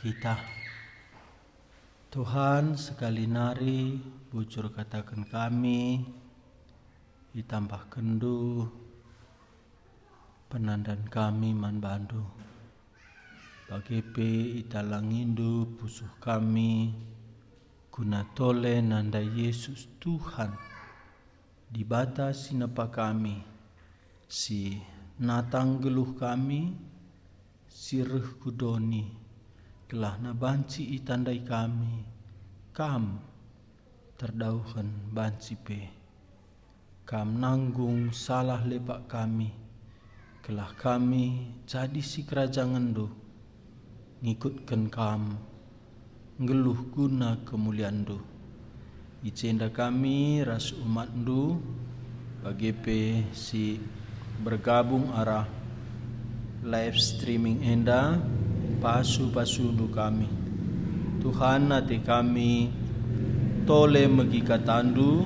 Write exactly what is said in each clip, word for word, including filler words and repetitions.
Kita. Tuhan, sekali nari bujur kataken kami, itambahkenNdu penandan kami man baNdu. Bage pe italangiNdu pusuh kami, guna tole nandai Yesus Tuhan, Dibata si nepa kami, si natang geluh kami, si reh ku doni, gelahna banci itandai kami, Kam terdauhen banci pe. Kam nanggung salah lepak kami, gelah kami jadi sikerajangenNdu, ngikutken Kam, nggeluh guna kemulianNdu. I jenda kami ras umatNdu, bage pe si bergabung arah live streaming enda, pasu-pasuNdu kami. Tuhan, ate kami tole megi kataNdu,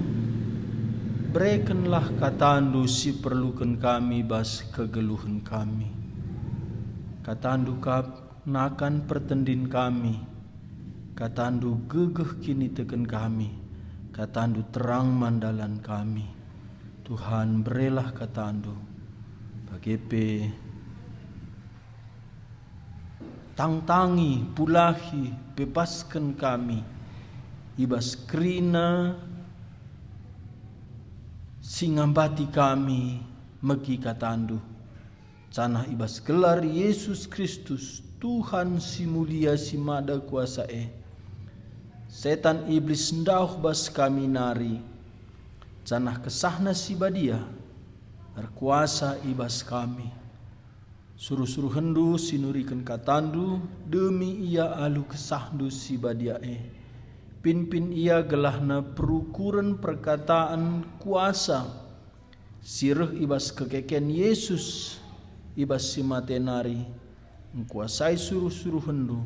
berekenlah kataNdu si perluken kami bas kegeluhen kami. KataNdu kap nakan pertendin kami, kataNdu gegeh kiniteken kami, kataNdu terang man dalan kami. Tuhan, berelah kataNdu, bage pe tangtangi, pulahi, bebasken kami i bas kerina si ngambati kami megi kataNdu. Janah i bas gelar Yesus Kristus, Tuhan si mulia si mada kuasa e, setan Iblis ndauh bas kami nari, janah kesahna si badia erkuasa i bas kami. Suruh-suruhenNdu si nuriken kataNdu, demi ia alu kesahNdu si badia e. Pinpin ia gelahna perukuren perkataan kuasa si reh i bas kekeken Yesus i bas si mate nari, ngkuasai suruh-suruhenNdu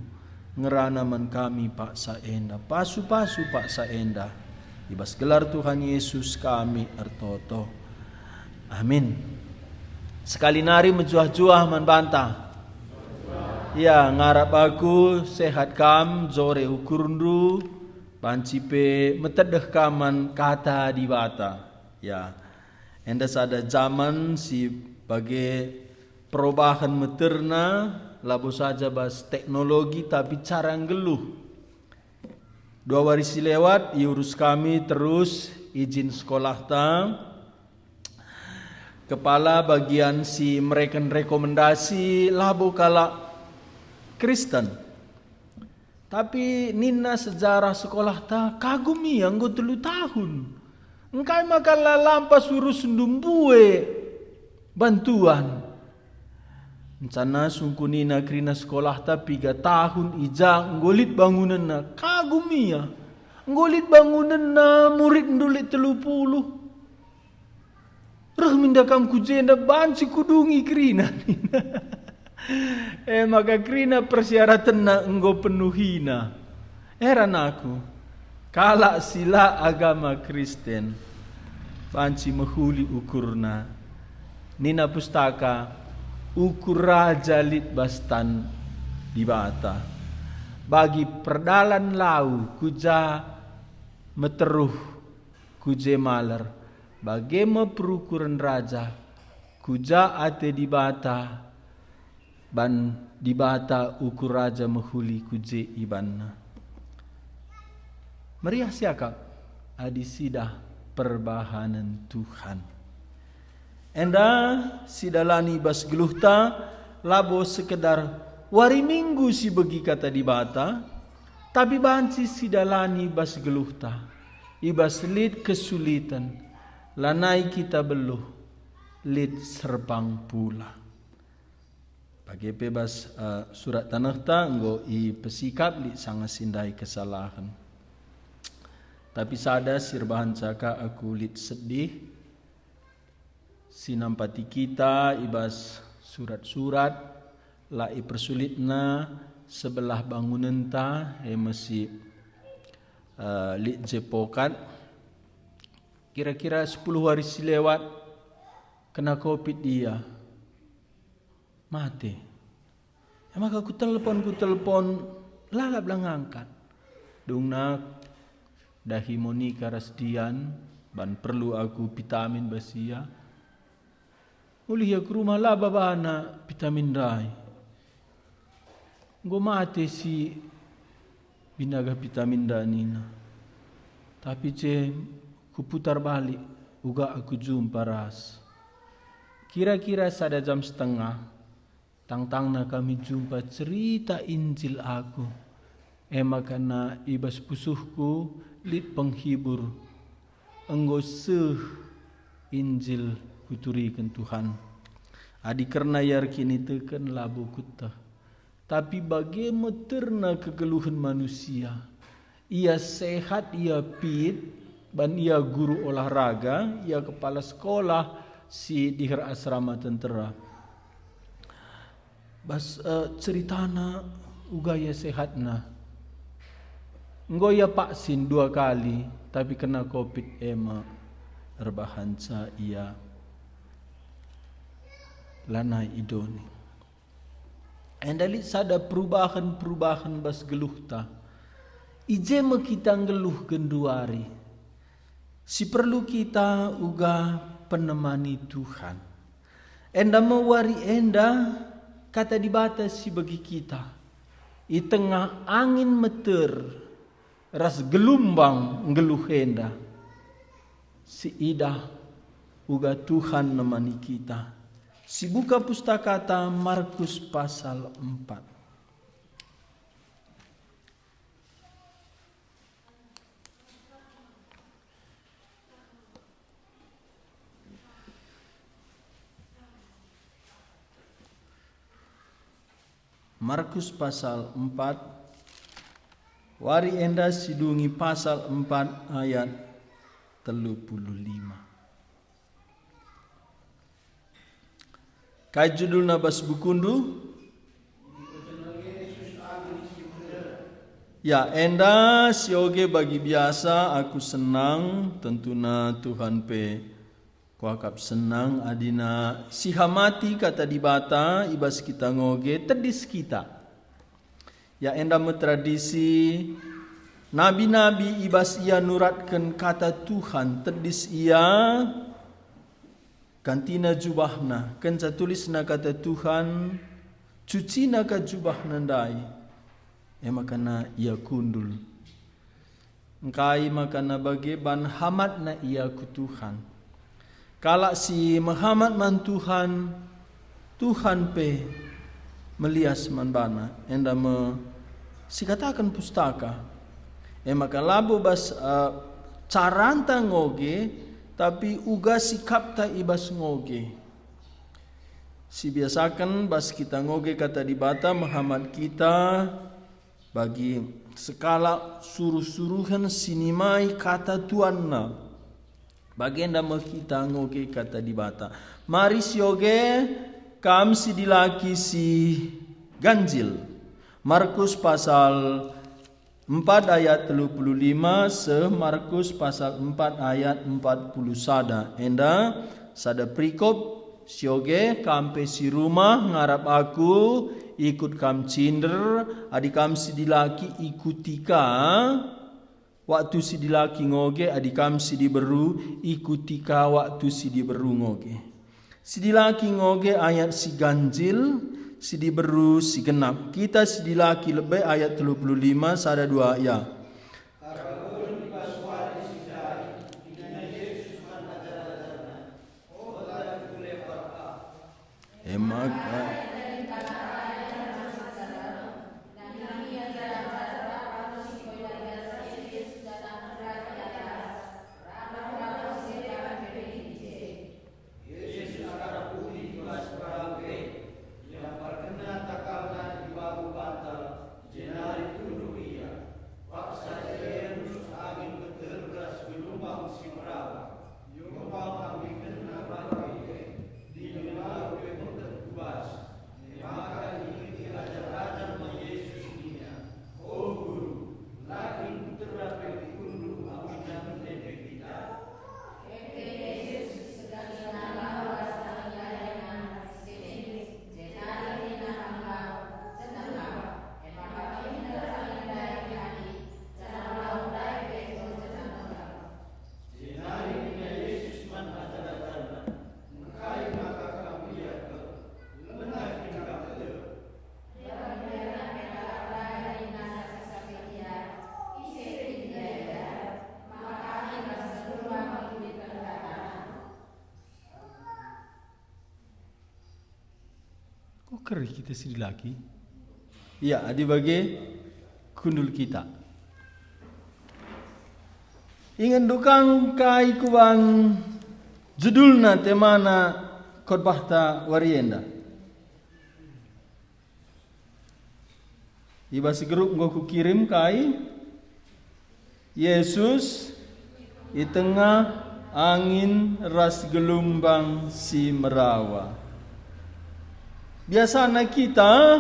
ngerana man kami paksa enda, pasu-pasu paksa enda, i bas gelar Tuhan Yesus kami ertoto. Amin. Sekali nari mejuah-juah man banta. Ya, ngarap aku sehat kam, jore ukurndu, banci pe metedeh kam man Kata Dibata. Ya, enda sada jaman si bage perubahan meterna, labo saja bas teknologi, tapi cara nggeluh. Dua wari si lewat, iurus kami terus izin sekolahta, kepala bagian si mereken rekomendasi labo kalak Kristen. Tapi nina sejarah sekolahta, kagum ia enggo telu tahun. Engkai maka la lampas urusndu mbue bantuan? Encana sungkunina kerina sekolahta piga tahun i ja enggo lit bangunenna, kagum ia. Enggo lit bangunenna muridndu lit telu puluh. Reh minda kam ku jenda banci kudungi kerina, nina. E maka kerina persyaratenna enggo penuhina. Heran aku, kalak si la agama Kristen banci mehuli ukurna. Nina Pustaka, ukur raja lit bas tan Dibata. Bagi perdalan lau ku ja meteruh, ku je maler, bage me perukuren raja, ku ja ate Dibata, ban Dibata ukur raja mehuli ku je ibanna. Meriah siakap adi sidah perbahanen Tuhan. Enda sidalani bas geluhta labo sekedar wari Minggu si begi Kata Dibata, tapi banci sidalani bas geluhta, i bas lit kesuliten, lanai kita beluh, lit serpang pula. Bage pe bas, eh, surat tanehta enggo ipesikap lit sanga si ndai kesalahen. Tapi sada si erbahanca ka aku lit sedih, si nampati kita i bas surat-surat, la ipersulitna sebelah bangunenta, e me si, eh, lit je pokat. Kira-kira sepuluh wari si lewat, kena covid ia. Mate. E maka kutelpon, kutelpon Lalap la ngangkat. Dungna dahi Monika ras Dian, ban perlu aku pitamin bas ia. Ulih ia ku rumah la babana pitamin ndai. Enggo mate si binagah pitamin ndai nina. Tapi je kuputar balik, uga aku jumpa ras. Kira-kira sada jam setengah, tangtangna kami jumpa cerita Injil aku. E maka na i bas pusuhku lit penghibur, enggo seh Injil kuturiken Tuhan. Adi kerna ia erkiniteken labo kueteh. Tapi bage meterna kegeluhen manusia. Ia sehat, ia pit, ban ia guru olahraga, ia kepala sekolah si diher asrama tentera. Bas, eh, ceritana uga ia sehatna. Enggo ia vaksin dua kali, tapi kena covid e me erbahanca ia lanai i doni. Enda lit sada perubahen-perubahen bas geluhta. I je me kita nggeluh genduari. Si perlu kita uga penemani Tuhan. Enda me wari enda Kata Dibata si begi kita. I tengah angin meter ras gelumbang nggeluh enda, siidah uga Tuhan nemani kita. Sibuka pustakata Markus pasal empat. Markus pasal empat, wari enda sidungi pasal empat ayat telu puluh lima. Kai judulna bas bukundu? Ya, enda sioge bagi biasa aku senang, tentuna Tuhan pe kuakap senang adina sihamati Kata Dibata i bas kita ngoge tedis kita. Ya, enda me tradisi nabi-nabi i bas ia nuratken Kata Tuhan, tedis ia, gantina jubahna, kenca tulisna Kata Tuhan, cucina ka jubahna ndai, e maka na ia kundul. Engkai maka na bage ban hamatna ia ku Tuhan. Kalak si mehamat man Tuhan, Tuhan pe melias man bana, enda me sikataken Pustaka. E maka labo bas, eh, caranta ngoge, tapi uga sikapta i bas ngoge. Sibiasaken bas kita ngoge Kata Dibata mehamat kita, bagi sekalak suruh-suruhen si nimai kata tuanna. Bagenda me kita ngoge Kata Dibata. Mari sioge kam si dilaki si ganjil. Markus pasal empat ayat telu puluh lima seh Markus pasal empat ayat empat puluh sada. Enda sada perikop. Sioge, kam pe si rumah ngarap aku, ikut kam cinder, adi kam si dilaki ikuti ka waktu si dilaki ngoge, adi kam si diberu ikuti ka waktu si diberu ngoge. Si dilaki ngoge ayat si ganjil, si diberu si genap. Kita si dilaki lebe ayat telu puluh lima, sada dua ya. E maka Jesus arah pudi i bas perahu e, ilamparkenna takalna i babo bantal, jenari tunduh ia. Paksa ia nusur angin meter ras gelumbang si merawa. Iombang ambikenna bana e, dingen lau pe bengket ku bas, Kerih kita si dilaki. Ya, adi bage kundul kita. Ingen dukang kai kuban judulna temana khotbahta wari enda. I bas grup enggo kukirim kai, Yesus i tengah angin ras gelumbang si merawa. Biasana kita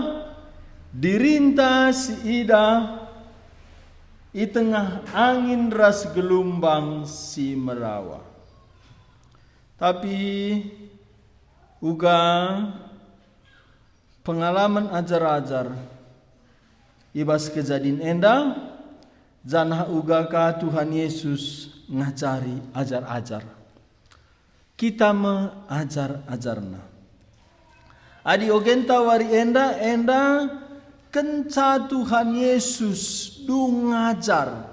dirinta siidah i tengah angin ras gelumbang si merawa. Tapi uga pengalaman ajar-ajar i bas kejadin enda, janah uga ka Tuhan Yesus ngajari ajar-ajar. Kita me ajar-ajarNa. Adi ogenta wari enda, enda kenca Tuhan Yesus dung ngajar.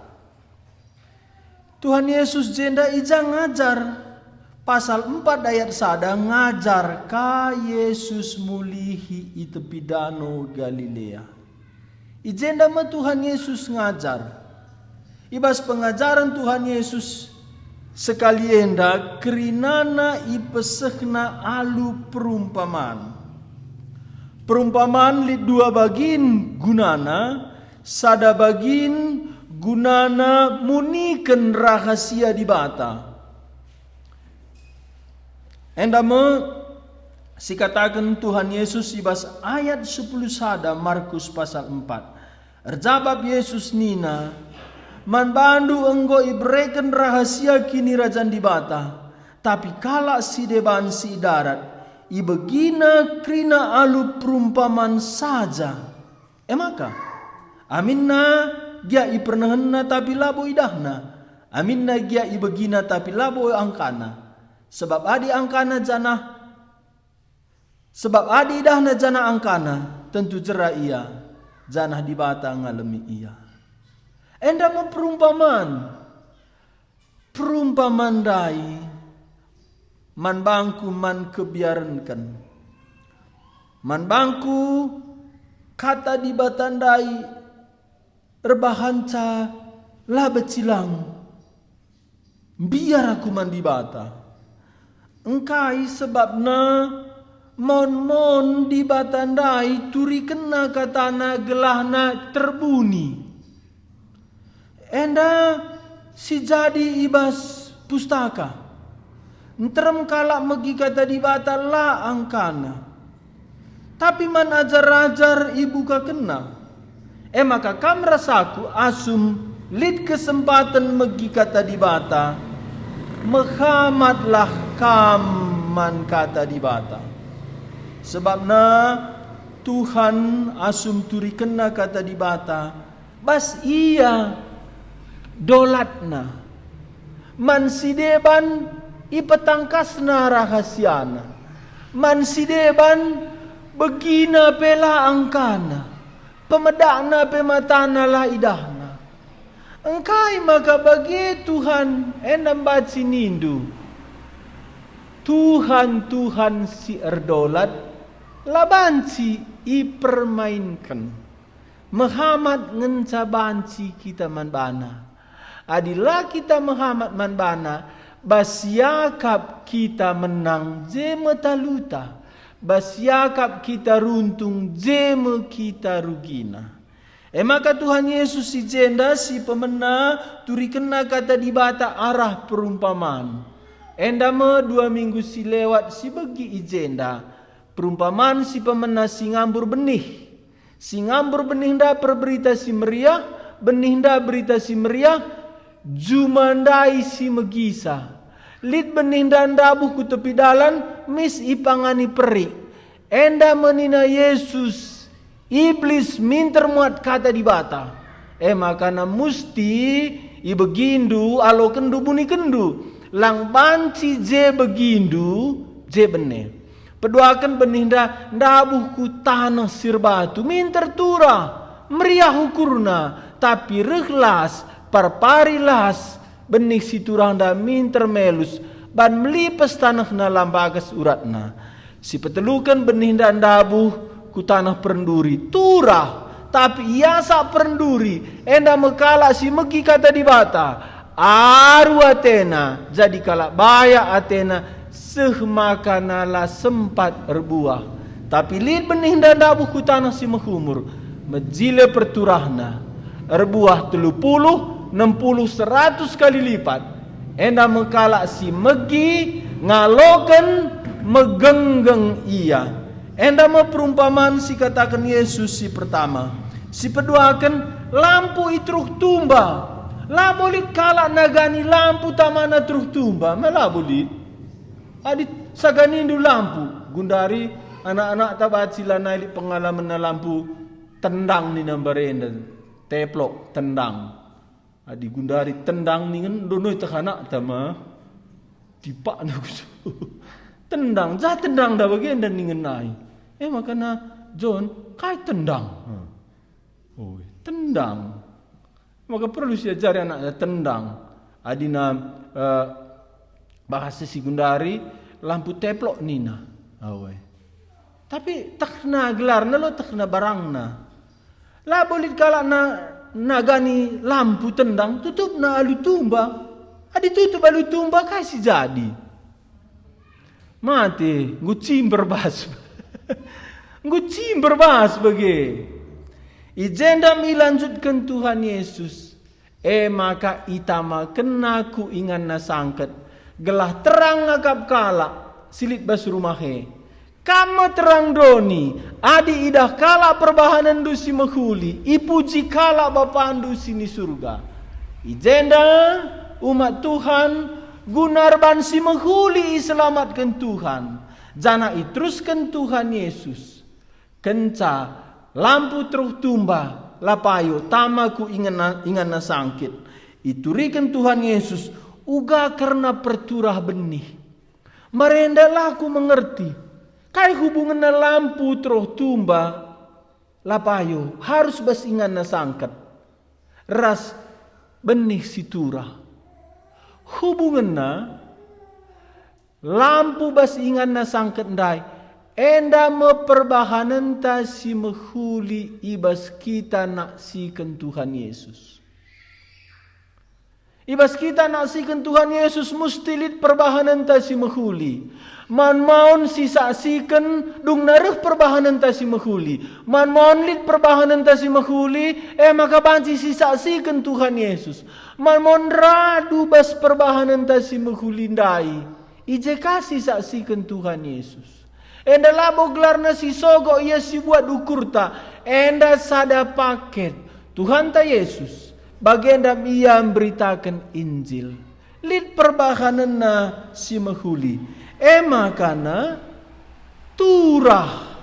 Tuhan Yesus jenda i ja ngajar. Pasal empat ayat sada ngajar ka Yesus mulihi i tepi Dano Galilea. I jenda me Tuhan Yesus ngajar. I bas pengajaren Tuhan Yesus sekali enda kerinana ipesehNa alu perumpaman. Perumpaman lit dua bagin gunana, sada bagin gunana muniken rahasia Dibata. Enda me sikataken Tuhan Yesus i bas ayat sepuluh sada Markus pasal empat. Erjabap Yesus nina, "Man bandu enggo ibereken rahasia Kinirajan Dibata, tapi kalak si deban si i darat, ibegina kerina alu perumpaman saja." E maka, aminna gia ipernehenna tapi labo idahna, aminna gia ibegina tapi labo angkana. Sebab adi angkana janah, sebab adi idahna janah angkana, tentu jera ia, janah Dibata ngalemi ia. Enda me perumpaman. Perumpaman ndai man bangku man kebiarenken. Man bangku kata Dibata ndai erbahanca la bencilang. Mbiar aku man Dibata. Engkai sebabna mon-mon Dibata ndai turikenna katana gelahna terbuni. Enda si jadi i bas pustaka. Nterem kalak megi kata Dibata la angkana. Tapi man ajar-ajar ibukakenna. E maka kam ras aku asum lit kesempaten megi kata Dibata, mehamatlah kam man kata Dibata. Sebabna Tuhan asum turikenna kata Dibata, bas ia dolatna. Man si deban ipetangkasna rahasiana. Man si deban begina pe la angkana. Pemedakna pe matana la idahna. Engkai maka bage Tuhan enda mbaci nindu, "Tuhan, Tuhan si erdolat, la banci ipermainken." Mehamat ngenca banci kita man baNa. Adi la kita mehamat man baNa, bas iakap kita menang je me taluta, bas iakap kita runtung je me kita rugina. E maka Tuhan Yesus i jenda si pemena turikenna kata Dibata arah perumpaman. Enda me dua minggu si lewat si begi i jenda. Perumpaman si pemena si ngambur benih. Si ngambur benih enda perberita si meriah, benih enda berita si meriah, juma ndai si megisa. Lit benih enda ndabuh ku tepi dalan, mis ipangani perik. Enda me nina Yesus, Iblis minter muat kata Dibata. E maka na musti ibegindu, alokenndu, bunikenndu. Lang banci je begindu, je bene. Peduaken benih enda ndabuh ku taneh si erbatu, minter turah, meriah ukurna, tapi reh las, parpari las, benih si turah enda minter melus, ban melipes tanehna la mbages uratna. Si peteluken benih enda ndabuh ku taneh pernduri, turah, tapi iasak pernduri, enda me kalak si megi kata Dibata, aru atena, jadi kalak bayak atena, seh maka la sempat erbuah. Tapi lit benih enda ndabuh ku taneh si mehumur, mejile perturahna, erbuah telu puluh, enam puluh, seratus kali lipat. Enda me kalak si megi ngaloken, megenggeng ia. Enda me perumpaman si kataken Yesus si pertama. Si peduaken, lampu i teruh tumba. Labo lit kalak nagani lampu tamana teruh tumba, me labo lit. Adi saganindu lampu, gundari anak-anakta banci lanai lit pengalamanna lampu tendang nina mbarenda, teplok tendang. Adi gundari tendang ningen ndonoi teh anakta ma. Tipakna ku tendang, ja tendang da bagenda ningen nai. E maka na John, kai tendang? Hmm. Oh, tendang. Maka perlu siajari anakta tendang. Adina, eh, bahasa si gundari, lampu teplok nina. Awe. Tapi tehna gelarna lo tehna barangna. Labo lit kalak na, nagani lampu tendang, tutupna alu tumba. Adi tutup alu tumba, kai si jadi? Mate, enggo cimber bas. Enggo cimber bas bage. I jenda me ilanjutken Tuhan Yesus. E maka itamakenna ku inganna sangket, gelah terang ngakap kalak si lit bas rumah e. Kam me terang doni, adi idah kalak perbahanenndu si mehuli, ipuji kalak Bapandu si ni Surga. I jenda umat Tuhan guna erban si mehuli iselamatken Tuhan, janah iterusken Tuhan Yesus. Kenca lampu teruh tumba, la payo tama ku inganna, inganna sangkit. Ituriken Tuhan Yesus uga kerna perturah benih. Marenda la kumengerti, kai hubungenna lampu teruh tumba, la payo, harus bas inganna sangkit, ras benih si turah. Hubungenna lampu bas inganna sangkit ndai, enda me perbahanenta si mehuli i bas kita naksiken Tuhan Yesus. I bas kita naksiken Tuhan Yesus musti lit perbahanenta si mehuli. Man maun sisaksiken dungna reh perbahanenta si mehuli. Man maun lit perbahanenta si mehuli, e maka banci sisaksiken Tuhan Yesus. Man maun radu bas perbahanenta si mehuli ndai, i je ka sisaksiken Tuhan Yesus. Enda labo gelarna si sogok ia si buat ukurta, enda sada paket. Tuhanta Yesus, bagenda ia mberitaken Injil. Lit perbahanenna si mehuli. E makana turah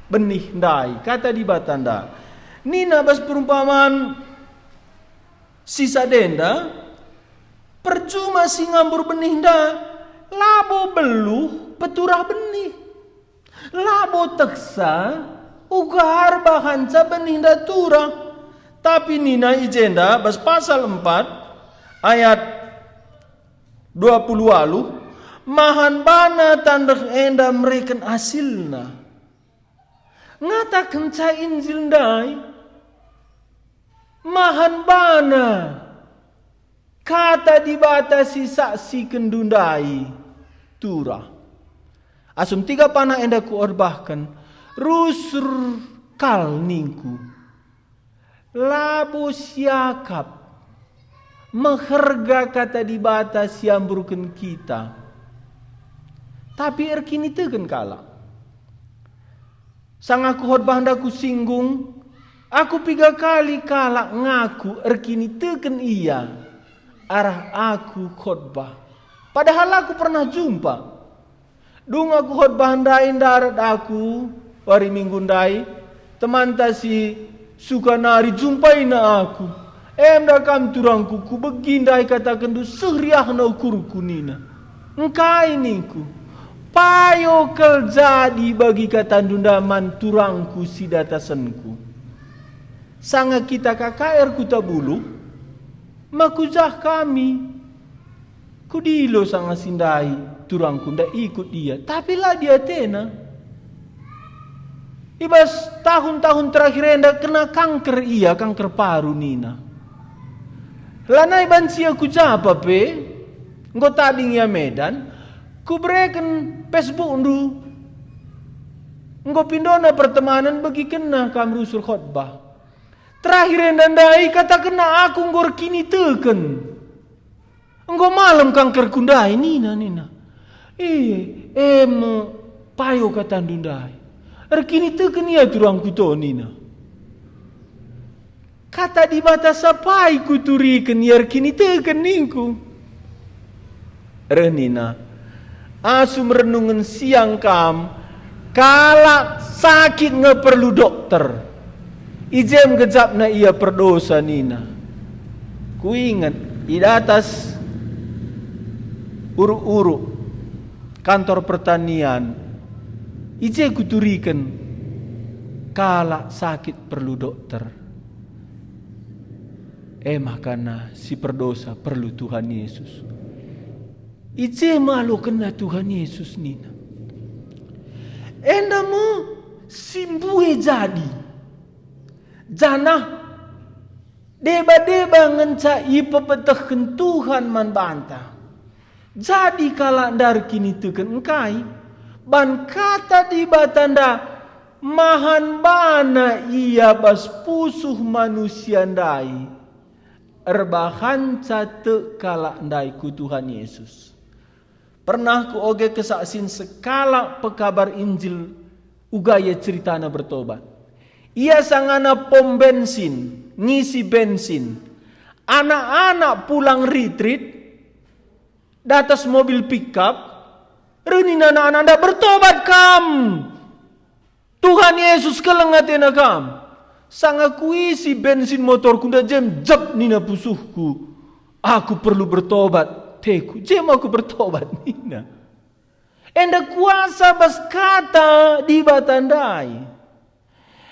benih ndai, kata Dibata enda. Nina bas perumpaman si sadenda, percuma si ngambur benih enda, labo beluh peturah benih. Labo teksa uga erbahanca benih enda turah. Tapi nina i jenda bas pasal empat ayat dua puluh waluh, mahan bana tandeh enda mereken asilna. Ngatakenca Injil ndai, mahan bana kata Dibata si saksikenndu ndai turah. Asum tiga panah enda kuorbahken, rusur kal ningku. Labo siakap, meherga kata Dibata si amburken kita. Tapi erkiniteken kalak. Sanga kukhotbah enda kusinggung, aku piga kali kalak ngaku erkiniteken ia arah aku khotbah. Padahal aku pernah jumpa. Dung aku khotbah ndai ndarat aku, wari Minggu ndai, temanta si suka nari jumpaina aku. Enda kam turangku, kubegi ndai katakenndu seh riahna ukurku nina. Engkai ningku, payo kal jadi bagi katandu enda man turangku si datasenku. Sanga kita K K R Kuta Buluh, makujah kami. Kudilo sanga si ndai turangku ndak ikut ia, tapi la diatena. I bas tahun-tahun terakhir enda kena kanker ia, kanker paru nina. Lanai banci ia ku japa pe, enggo tading ia Medan, kubereken Facebookndu. Enggo pindona pertemanan begikenna kam rusur khotbah. Terakhir enda ndai katakenna aku enggo erkiniteken. Enggo malem kankerku ndai, nina, nina. E, e me payo katandu ndai. Erkiniteken ia turangku to, nina. Kata Dibata sapai kuturiken ia erkiniteken ningku. Reh nina, asum renungen siang kam, kalak sakit nge perlu dokter. I je me gejapna ia perdosa nina, kuinget i datas uruk-uruk kantor pertanian, i je kuturiken kalak sakit perlu dokter. E maka na si perdosa perlu Tuhan Yesus. I je me alokenna Tuhan Yesus nina, enda me si mbue jadi. Janah deba-deba ngenca ipepetehken Tuhan man banta. Jadi kalak ndai erkiniteken engkai? Ban kata Dibata nda mahan bana ia bas pusuh manusia ndai, erbahanca tek kalak ndai ku Tuhan Yesus. Pernah kuoge kesaksin sekalak pekabar Injil uga ia ceritana bertobat. Ia sangana pom bensin, ngisi bensin. Anak-anak pulang retreat, datas mobil pickup, reh nina anak-anak enda, "Bertobat kam! Tuhan Yesus keleng atena kam." Sanga kuisi bensin motorku nda jem jep nina pusuhku, "Aku perlu bertobat, teku, jem aku bertobat," nina. Enda kuasa bas kata Dibata ndai.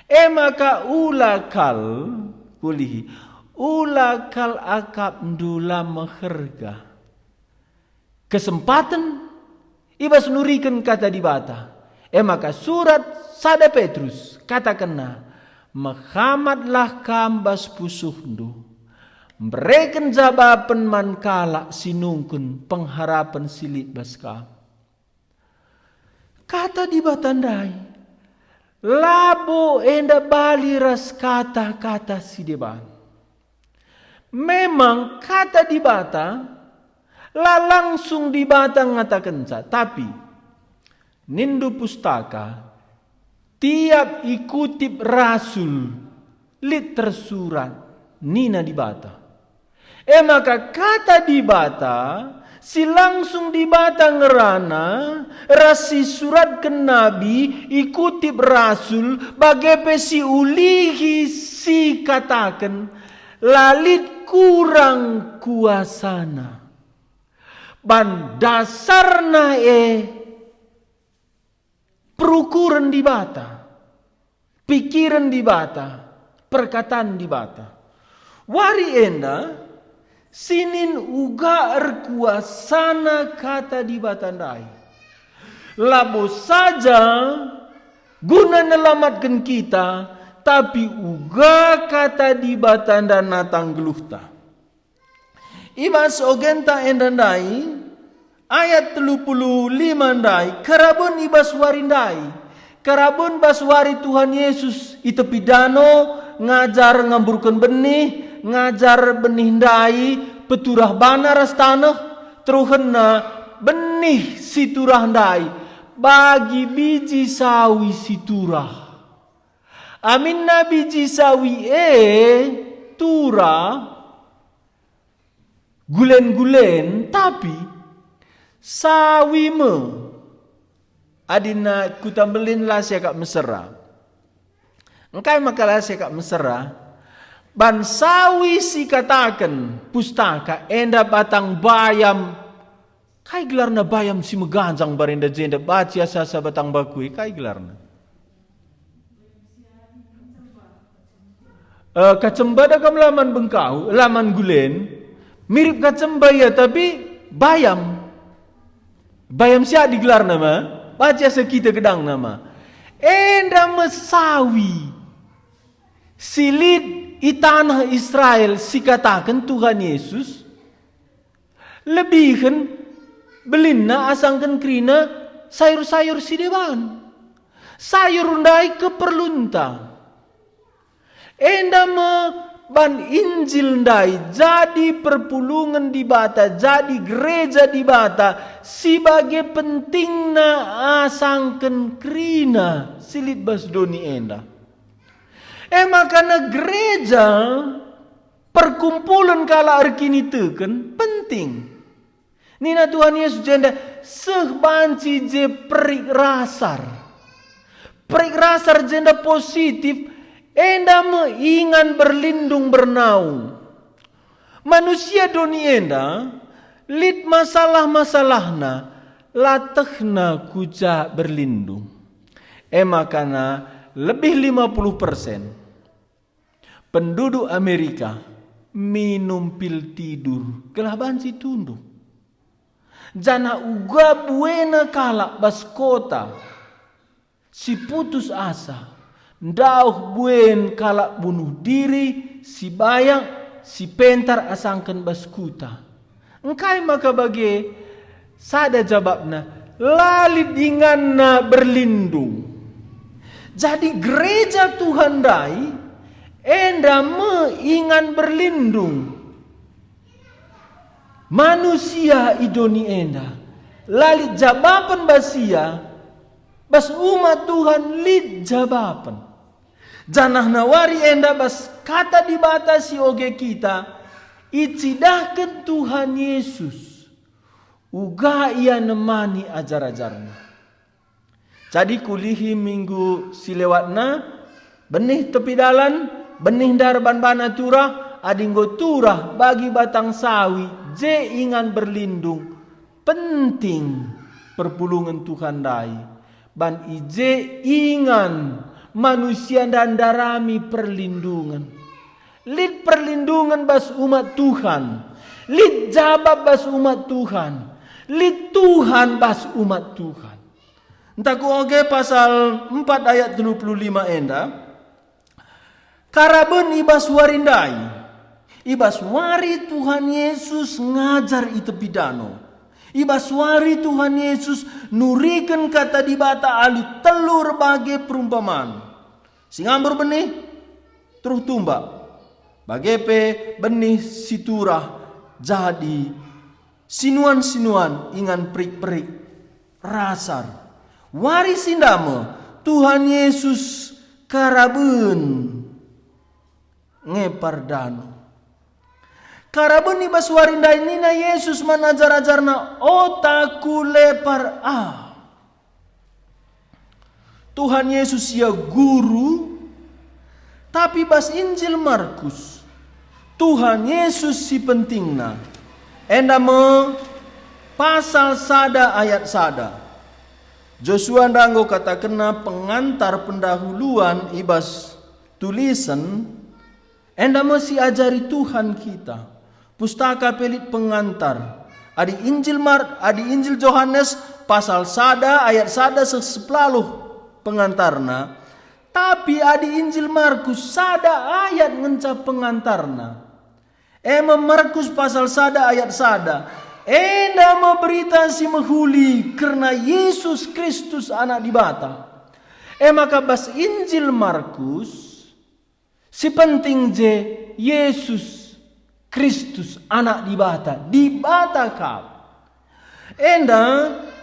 E maka ula kal, kulihi, ula kal akapndu la meherga. Kesempaten i bas nuriken kata Dibata. E maka surat sada Petrus katakenna, "Mehamatlah kam bas pusuhndu, mbereken jabapen man kalak si nungkun pengharapen si lit bas kam." Kata Dibata ndai labo enda bali ras kata-kata si deban. Memang kata Dibata la langsung Dibata ngatakenca, tapi nindu pustaka, tiap ikutip rasul lit tersurat nina Dibata. E maka kata Dibata si langsung Dibata ngerana ras si suratken nabi, ikutip rasul, bage pe si ulihi si kataken, la lit kurang kuasana. Ban dasarna e perukuren Dibata, pikiren Dibata, perkatan Dibata. Wari enda sinin uga erkuasana kata Dibata ndai. Labo saja guna nelamatken kita, tapi uga kata Dibata nda natang geluhta. I bas ogenta enda ndai, ayat telu puluh lima ndai, karaben i bas wari ndai, karaben bas wari Tuhan Yesus i tepi dano, ngajar ngamburken benih, ngajar benih ndai, peturah bana ras taneh, teruhenna benih si turah ndai, bagi biji sawi si turah. Aminna biji sawi e turah, gulen-gulen, tapi sawi me. Adina kuta mbelin la siakap mesera. Engkai maka la siakap mesera? Ban sawi si kataken pustaka enda batang bayam. Kai gelarna bayam si meganjang barenda jenda, baci asa-asa batang baku e, kai gelarna? Eh, kacemba da kam laman bengkau, laman gulen, mirip kacemba ia, tapi bayam. Bayam siadi gelarna ma, baci asa kita gedangna ma. Enda me sawi si lit i taneh Israel si kataken Tuhan Yesus, lebihen belinna asangken kerina sayur-sayur si deban. Sayur ndai keperlunta. Enda me ban Injil ndai jadi perpulungen Dibata, jadi gereja Dibata, si bage pentingna asangken kerina si lit bas doni enda. E maka gereja, perkumpulen kalak erkiniteken penting. Nina Tuhan Yesus jenda, "Seh banci je perik rasar." Perik rasar jenda positif, enda me ingan berlindung bernaung. Manusia doni enda lit masalah-masalahna, la tehna ku ja berlindung. E maka lebih lima puluh persen penduduk Amerika minum pil tidur gelah banci tunduh. Janah uga buena kalak bas kota si putus asa, ndauh buen kalak bunuh diri, si bayak, si pentar asangken bas kuta. Engkai maka bage? Sada jabapna, la lit inganna berlindung. Jadi gereja Tuhan ndai enda me ingan berlindung. Manusia i doni enda la lit jabapen bas ia, bas umat Tuhan lit jabapen. Janah nawari enda bas Kata Dibata si oge kita icidahken Tuhan Yesus, uga ia nemani ajar-ajarNa. Jadi kulihi minggu si lewatna, benih tepi dalan, benih ndai erban bana turah, adi enggo turah bagi batang sawi je ingan berlindung, penting perpulungen Tuhan ndai. Ban i je ingan manusia ndarami perlindungen. Lit perlindungen bas umat Tuhan. Lit jabap bas umat Tuhan. Lit Tuhan bas umat Tuhan. Ntah ku oge pasal empat ayat telu puluh lima enda, karaben i bas wari ndai, i bas wari Tuhan Yesus ngajar i tepi dano, i bas wari Tuhan Yesus nuriken Kata Dibata alu telu erbage perumpaman, si ngambur benih, teruh tumbak, bage pe benih si turah jadi sinuan-sinuan ingan perik-perik rasar. Wari si ndai me Tuhan Yesus karaben ngepar dano. Karaben i bas wari ndai nina Yesus man ajar-ajarNa, "Ota ku lepar ah." Tuhan Yesus ia guru, tapi bas Injil Markus, Tuhan Yesus si pentingna. Enda me pasal sada ayat sada. Josua ndai enggo katakenna pengantar pendahuluan i bas tulisen, enda me si ajari Tuhan kita. Pustaka pe lit pengantar. Adi Injil Mar-, adi Injil Johanes pasal sada ayat sada seh sepelaluh pengantarna, tapi adi Injil Markus sada ayat ngenca pengantarna. E me Markus pasal sada ayat sada. Enda me berita si mehuli kerna Yesus Kristus Anak Dibata. E maka bas Injil Markus, si penting je Yesus Kristus Anak Dibata, Dibata kap. Enda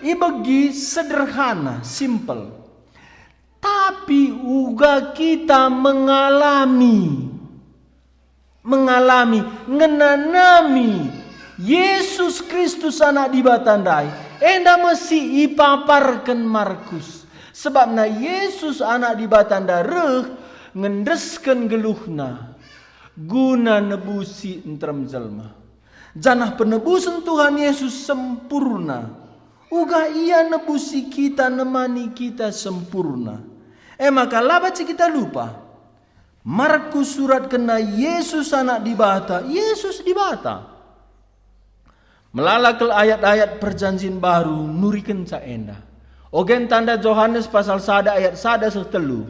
ibegi sederhana, simpel. Tapi uga kita mengalami, mengalami, ngenanami Yesus Kristus Anak Dibata ndai, enda me si ipaparken Markus. Sebabna Yesus Anak Dibata ndai reh ngendesken geluhNa guna nebusi nterem jelma. Janah penebusen Tuhan Yesus sempurna. Uga Ia nebusi kita, nemani kita sempurna. E maka la banci kita lupa. Markus suratkenna Yesus Anak Dibata, Yesus Dibata. Melala kal ayat-ayat Perjanjin Baru nurikenca enda. Ogen tanda Johanes pasal sada ayat sada seh telu.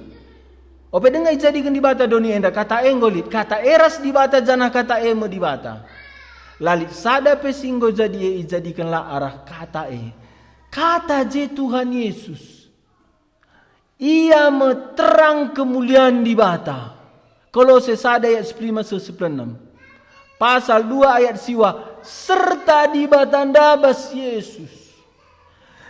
Ope denga ijadiken Dibata doni enda, Kata e enggo lit, Kata e ras Dibata, janah Kata e me Dibata. La lit sada pe si enggo jadi e ijadikenlah arah Kata e. Kata je Tuhan Yesus. Ia me terang kemulian Dibata. Kolose sada ayat sepuluh lima seh sepuluh enam. Pasal dua ayat siwa, serta Dibata ndabas Yesus.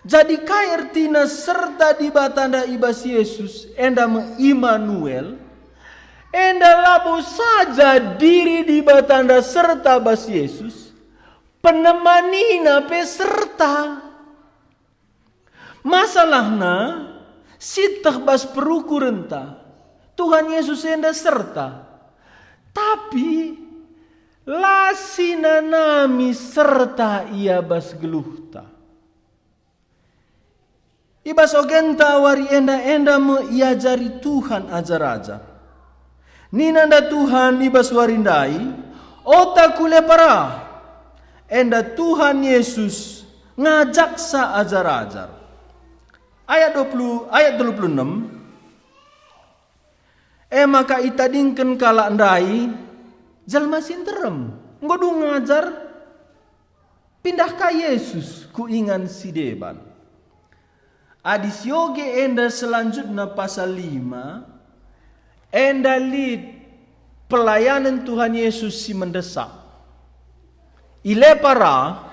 Jadi kai ertina serta Dibata nda i bas Yesus, enda me Immanuel? Enda labo saja diri Dibata nda serta bas Yesus, penemanina pe serta. Masalahna, sieteh bas perukurenta, Tuhan Yesus enda serta. Tapi la sinanami serta ia bas geluhta. I bas ogenta wari enda-enda me iajari Tuhan ajar-ajar. Nina nda Tuhan i bas wari ndai, "Ota ku lepara." Enda Tuhan Yesus ngajaksa ajar-ajar. Ayat dua puluh, ayat telu puluh enam, "E maka itadingken kalak ndai jelma si nterem, enggo dung ngajar, pindah ka Yesus ku ingan si deban." Adi sioge enda selanjutna pasal lima, enda lit pelayanen Tuhan Yesus si mendesak. I lepara,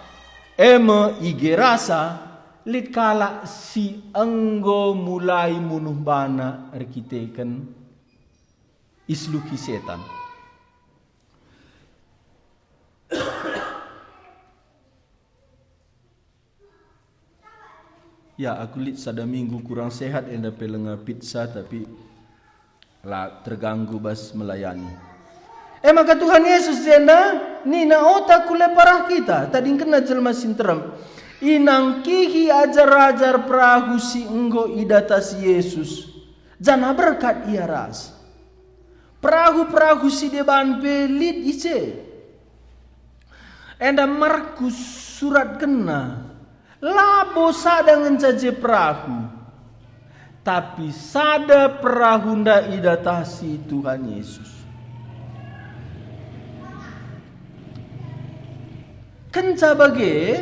e me i Gerasa, lit kalak si enggo mulai munuh bana erkiteken iseluki setan. Ya, aku lit sada minggu kurang sehat, enda pe langa pizza, tapi la terganggu bas melayani. E maka Tuhan Yesus jenda nina, "Ota ku lepara kita, tadingkenna jelma si nterem." Inangkihi ajar-ajar perahu si enggo idatasi Yesus, janah berkat ia ras. Perahu-perahu si deban pe lit i je. Enda Markus suratkenna, labo sada ngenca je perahu, tapi sada perahu enda idatasi Tuhan Yesus. Kenca bage,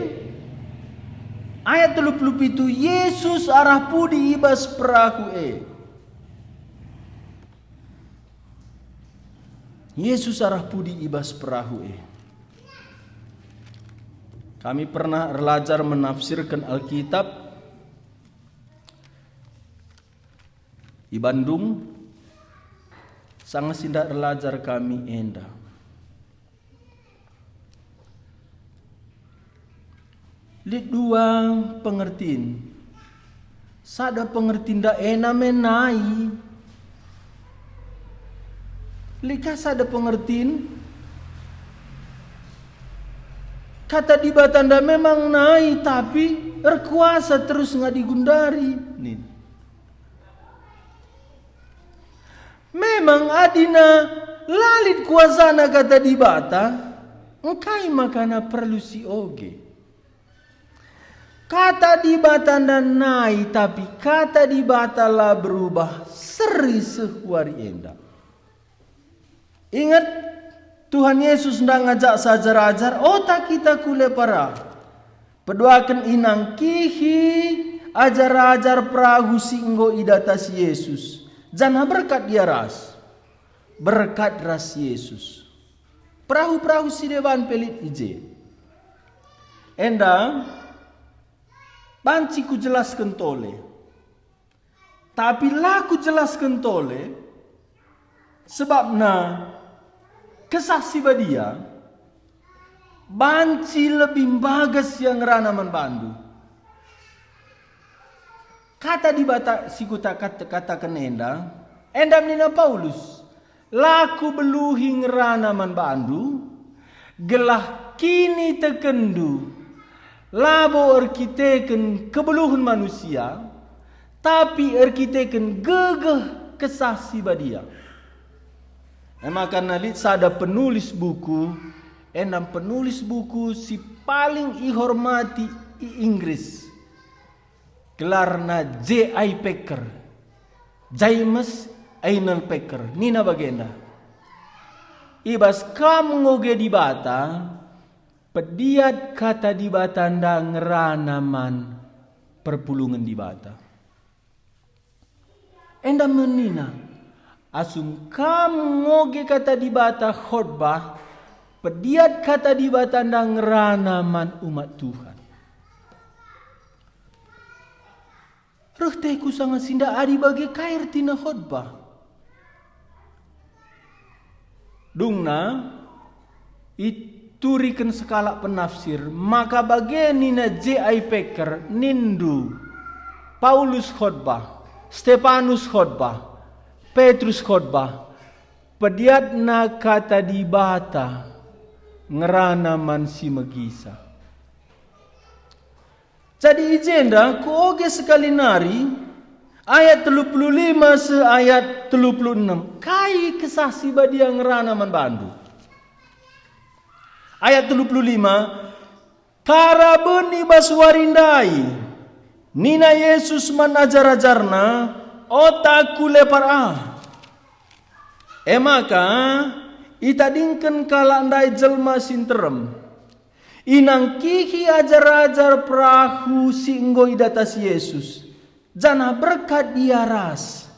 ayat telu puluh pitu, Yesus arah pudi i bas perahu e. Yesus arah pudi i bas perahu e. Kami pernah erlajar menafsirken Alkitab i Bandung, sanga si ndak erlajar kami enda. Lit dua pengertin. Sada pengertin enda e nai. Lit ka sada pengertin, Kata Dibata enda memang nai, tapi erkuasa terus nga digundari. Nin. Memang adina la lit kuasana Kata Dibata, engkai makana perlu sioge? Kata Dibata enda nai, tapi Kata Dibata la berubah seri seh wari enda. Inget, Tuhan Yesus enda ngajaksa ajar-ajar, "Ota kita ku lepara." Peduaken inangkihi ajar-ajar perahu si enggo idatasi Yesus, janah berkat ia ras. Berkat ras Yesus. Perahu-perahu si deban pe lit i je. Enda banci kujelasken tole. Tapi la kujelasken tole, sebabna Kesah Si Badia banci lebih mbages ia ngerana man bandu. Kata Dibata si kuta-, kat-, kataken enda, enda nina Paulus, "La kubeluhi ngerana man bandu, gelah kinitekenndu labo erkiteken kebeluhen manusia, tapi erkiteken gegeh Kesah Si Badia." E maka lit sada penulis buku, enda penulis buku si paling ihormati i Inggris. Gelarna J I Packer, James Einl Packer, nina bagenda, "I bas kam ngoge Dibata, pediat kata Dibata enda ngerana man perpulungen Dibata." Enda me nina, asum kam ngoge kata Dibata khotbah, pediat kata Dibata enda ngerana man umat Tuhan. Reh tehku sanga si enda adi bage kai ertina khotbah. Dungna ituriken sekalak penafsir maka bage nina J I Packer, nindu, Paulus khotbah, Stepanus khotbah, Petrus khotbah, pediatna kata Dibata ngerana man si megisa. Jadi i jenda kuoge sekali nari ayat telu puluh lima seh ayat telu puluh enem. Kai Kesah Si Badia ngerana man bandu? Ayat telu puluh lima, "Karaben i bas wari ndai, nina Jesus man ajar-ajarNa, 'Ota ku lepar ah.' E maka itadingken kalak ndai jelma si nterem. Inangkihi ajar-ajar perahu si enggo idatasi Jesus, janah berkat ia ras.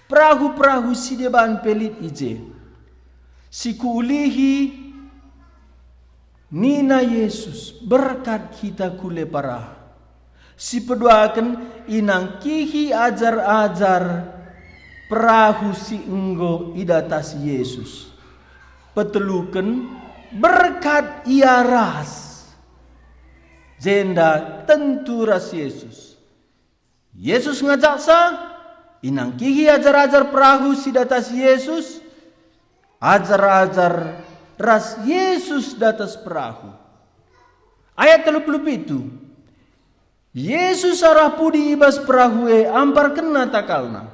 Perahu-perahu si deban pe lit i je. Si kuulihi," nina Jesus, "berkat kita ku lepar ah." Si peduaken, inangkihi ajar-ajar perahu si enggo idatasi Jesus. Peteluken, berkat ia ras. Jenda tentu ras Jesus. Jesus ngajaksa, inangkihi ajar-ajar perahu si datasi Jesus, ajar-ajar ras Jesus datas perahu. Ayat telu puluh pitu, Jesus arah pudi i bas perahu e amparkenna takalna.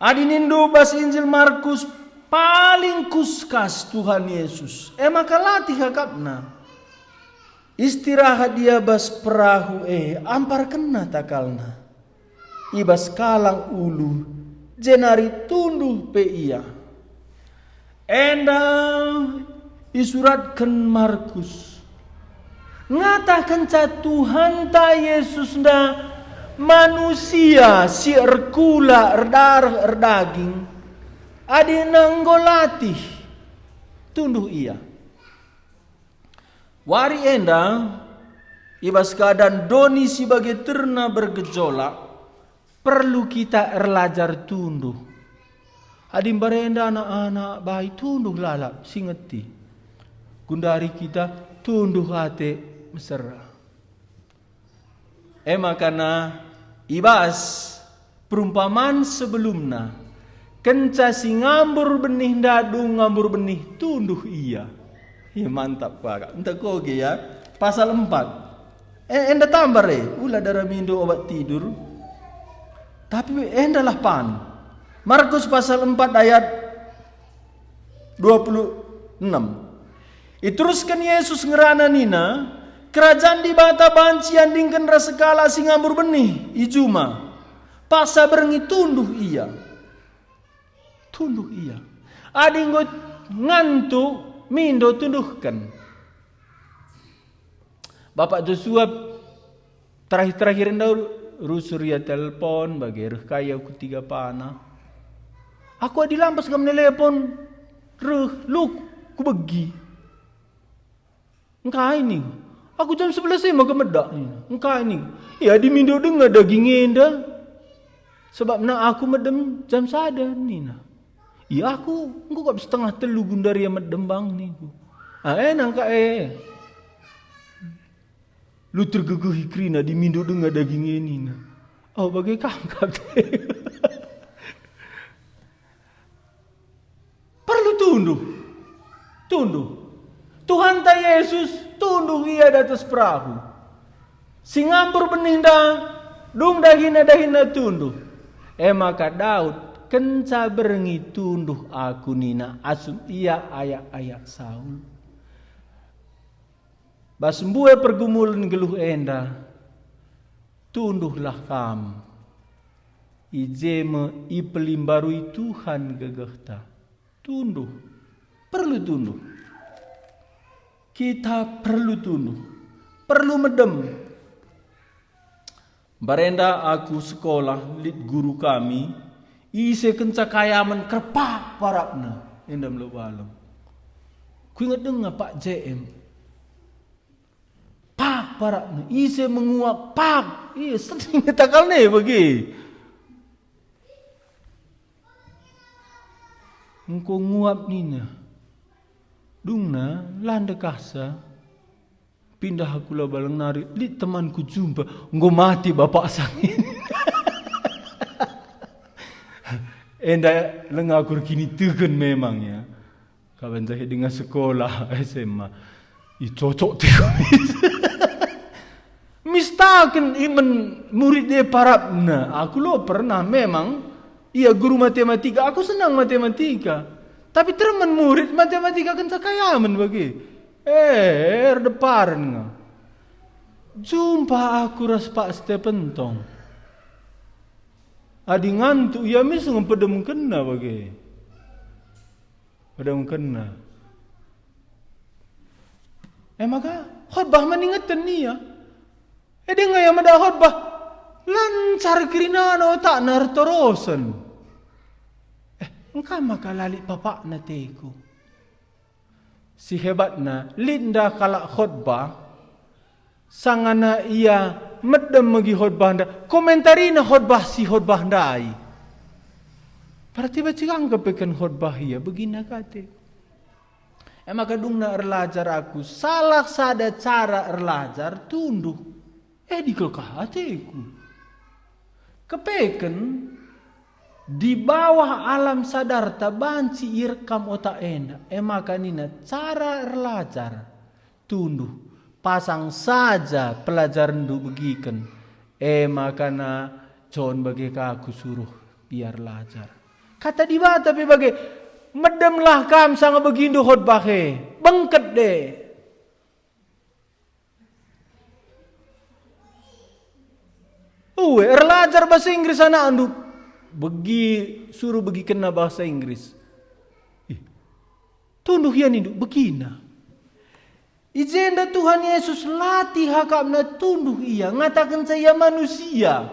Adi nindu bas Injil Markus, paling kuskas Tuhan Yesus, e maka latih akapna. Istirahat ia bas perahu e amparkenna takalna. I bas kalang ulu, jenari tunduh pe ia. Enda isuratken Markus. Ngatakenca Tuhanta Jesus enda manusia si erkula, erdareh, erdaging, adi enggo latih, tunduh ia. Wari enda, i bas keadan doni si bage terna bergejolak, perlu kita erlajar tunduh. Adi mbarenda anak-anak bahi tunduh lalap si ngeti. Gundari kita tunduh ate mesera. E makana i bas perumpaman sebelumna, kenca si ngambur benih ndadu ngambur benih tunduh ia. Ia mantap kuakap. Enta koge ya, pasal empat. E, enda tambar e, ula dara mindo obat tidur. Tapi endalah pan. Markus pasal empat ayat dua puluh enam. Iterusken Jesus ngerana nina, "Kerajan Dibata banci iandingken ras sekalak si ngambur benih i juma. Paksa berngi tunduh ia." Tunduh ia. Adi enggo ngantuk, mindo tunduhken. Bapak Joshua terakhir-terakhir enda rusur ia telepon, bage reh kai aku tiga pana. Aku adi lampas kam nelepon, reh, luk, kubegi. Engkai ning? Aku jam sebelas e maka medak, nina. Engkai ning? Ia adi mindo denga daging enda. Sebabna aku medem jam sada, nina. Ia aku enggo kap setengah telu gundari ia medem bang, ningku. Ah, e nangka e. Lu tergegehi kerina adi mindo denga daging e, nina. Oh, bage kam kap. Perlu tunduh. Tunduh. Tuhanta Yesus tunduh ia datas perahu. Si ngambur benih enda, dung dahina-dahina tunduh. E maka Daud kenca berngi tunduh aku nina asum ia ayak-ayak Saul. Bas mbue pergumulen geluh enda, Tunduhlah kam, i je me ipelimbarui Tuhan gegehta. Tunduh. Perlu tunduh. Kita perlu tunduh. Perlu medem. Mbarenda aku sekolah, lit guru kami, ise kenca kayamen kerpak parapna, enda melo balem. Kuinget denga Pak J M. Pak parapna, ise menguak, pak. Iya, sering takal ne bagi. Engko nguap nina. Dungna, la ndekahsa. Pindah aku la baleng nari, lit temanku jumpa, enggo mati bapak sangin. Enda lenga aku erkiniteken memang ya. Kaban jahe denga sekolah S M A. Ih, cocok tiku. Mistaken imen murid e parapna. Aku lo pernah memang ia guru matematika, aku senang matematika. Tapi termen murid matematika kenca kayamen bage. Eh, erdeparen nga. Jumpa aku ras Pak Stephen tong. Adi ngantuk ia mis ngempedemkenna bage. Pedemkenna. E maka khotbah man ingeten ia. E denga ia meda khotbah, lancar kerinana otakna ertorosen. Eh, engkai maka la lit papakna teku? Si hebatna, lit nda kalak khotbah, sangana ia medem megi khotbah nda, komentarina khotbah si khotbah ndai. Berarti bacikang kepeken khotbah ia, begina kate. E maka dungna erlajar aku, salah sada cara erlajar tunduh. Eh, dikelkah ateku. Kepeken di bawah alam sadarta banci irekam otak enda. E maka nina cara erlajar. Tunduh, pasang saja pelajarenndu begiken, e maka na John bage ka kusuruh ia erlajar. Kata Dibata pe bage, "Medemlah kam sanga begindu khotbah e, bengket de." Ue, erlajar bahasa Inggris anakndu, begi, suruh begikenna bahasa Inggris. Ih, tunduh ia nindu, begina. I jenda Tuhan Yesus latih akapna tunduh ia, ngatakenca ia manusia.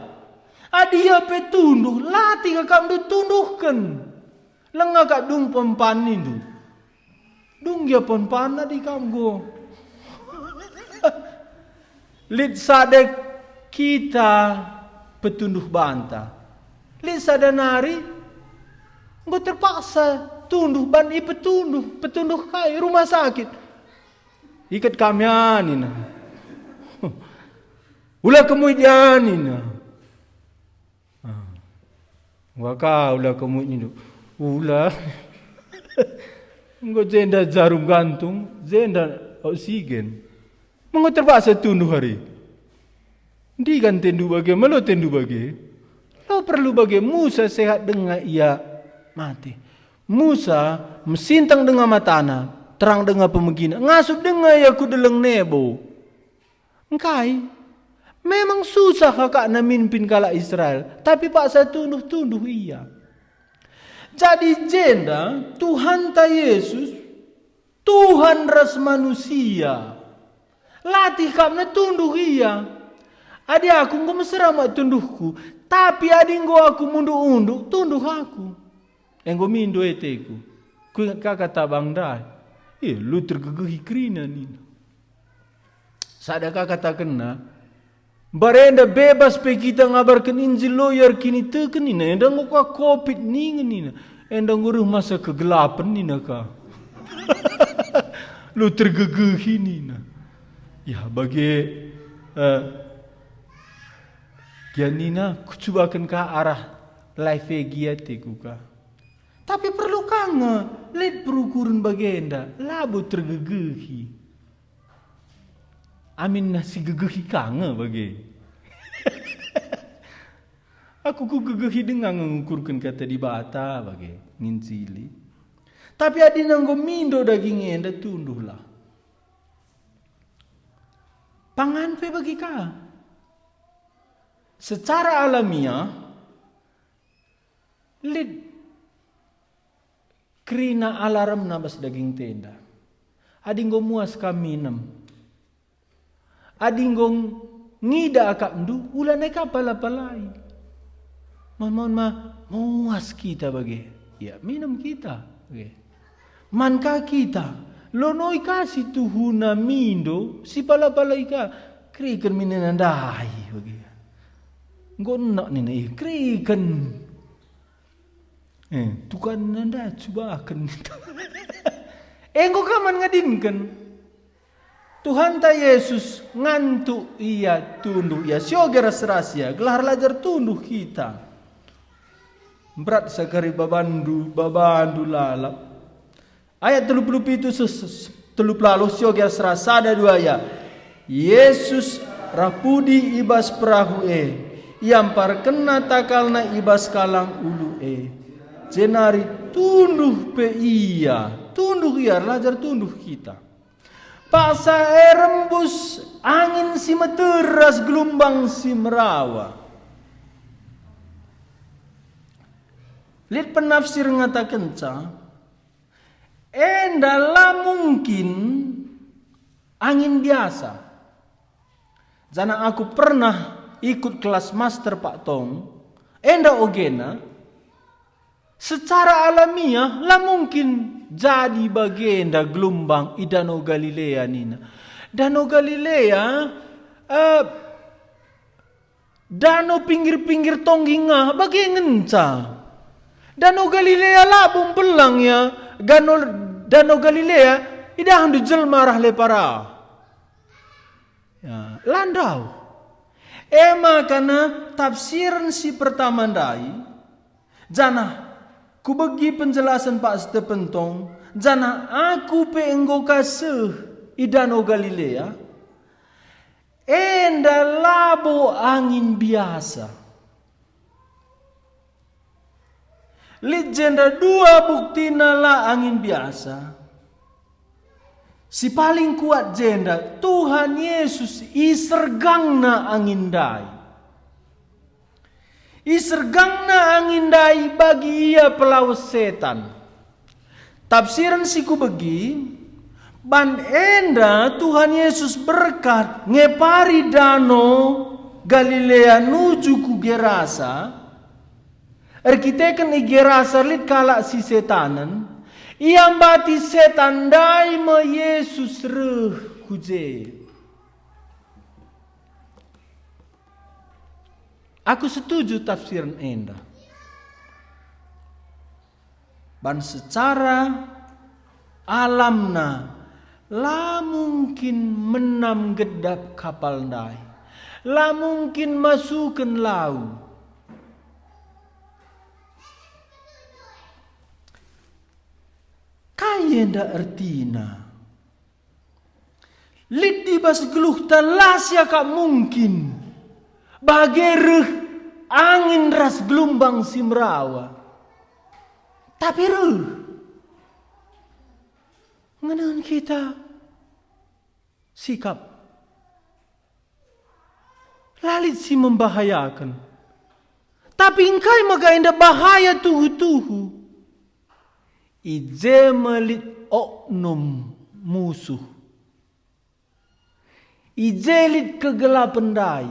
Adi ia pe tunduh, latih akapndu tunduhken. Langa kap dung pempan nindu. Dung gia pempan adi kam enggo. Lit sada kita petunduh banta. Lit sada nari enggo terpaksa tunduh ban ipetunduh, petunduh kai rumah sakit. Iket kami anina. Ula kemuit anina. Ah. Waka ula kemuit nindu. Ula. Enggo jenda jarum gantung, jenda oksigen. Mengo terpaksa tunduh hari. Ndigan tendu bage, melo tendu bage. Lo perlu bage Musa sehat denga ia mate. Musa mesintang denga matana, terang denga pemegina, ngasup denga ia ku deleng Nebo. Engkai? Memang susah akapna mimpin kalak Israel, tapi paksa tunduh-tunduh ia. Jadi jenda Tuhanta Yesus, Tuhan ras manusia. Latih akapna tunduh ia. Adi aku enggo mesera mak tunduhku, tapi adi enggo aku munduk-unduk, tunduh aku. Enggo mindo ateku. Kuinget ka kata bang ndai. Eh, lu tergegehi kerina nina. Sada ka katakenna, mbarenda bebas pe kita ngabarken Injil lo ia erkiniteken nina, enda enggo ka kopit ningen nina, enda enggo reh masa kegelapen nina ka. Lu tergegehi nina. Ya, bage, eh, gia nina, kucubaken ka arah life e gia ateku ka. Tapi perlu ka nge lit perukuren bagenda, labo tergegehi. Aminna si gegehi ka nge bage. Aku kugegehi denga nge ngukurken kata Dibata bage, nginjili. Tapi adi enggo mindo daging enda, tunduhlah. Pangan pe bagi ka. Secara alamiah, lit kerina alarmna bas daging enda. Adi enggo muas kam minem, adi enggo ngida akapndu, ulanai ka pala-palai. Mahun ma muas kita bage. Ya, minem kita. Oke. Man ka kita, lonoi ka si tuhuna mindo, si pala-palai ka, kereken minina ndai bage. Enggo enak nina, eh, kereken. Eh, tukan nanda cubaken. Enggo ka man ngadinken. Tuhanta Yesus ngantuk ia tunduh ia, sioge ras-ras ia, gelah erlajar tunduh kita. Mberat sakari babandu, babandu lalap. Ayat telu puluh pitu ses-, telu puluh alu, sioge ras-ras, sada dua ya. Yesus rah pudi i bas perahu e, iamparkenNa takalNa i bas kalang ulu e. Jenari tunduh pe ia, tunduh ia, erlajar tunduh kita. Paksa e rembus angin si meter ras gelumbang si merawa. Lit penafsir ngatakenca, enda la mungkin angin biasa. Janah aku pernah ikut kelas master Pak Tong, enda ogena, secara alamiah la mungkin jadi bagenda gelumbang i Dano Galilea nina. Dano Galilea, eh, dano pinggir-pinggir tonggi nga bage ngenca. Dano Galilea labo mbelang ya, Dano, Dano Galilea idahndu jelma rah lepara. Ya, la ndauh. E makana tafsiren si pertama ndai, janah kubegi penjelasen Pak Stephen Tong, janah aku pe enggo ka seh i Dano Galilea, enda labo angin biasa. Lit jenda dua buktina la angin biasa. Si paling kuat jenda, Tuhan Yesus isergangna angin ndai. Isergangna angin ndai bagi ia pelawes setan. Tafsiren si kubegi, ban enda Tuhan Yesus berkat ngepari Dano Galilea nuju ku Gerasa, erkiteken i Gerasa lit kalak si setanen, iambati setan ndai me Yesus reh ku je. Aku setuju tafsiren enda. Ban secara alamna, la mungkin menam gedap kapal ndai. La mungkin masuken lau. Kai enda ertina? Lit i bas geluhta la siakap mungkin bage reh angin ras gelumbang si merawa. Tapi reh. Ngenen kita sikap. La lit si membahayaken. Tapi engkai maka enda bahaya tuhu-tuhu? I je me lit oknum musuh. I je lit kegelapen ndai.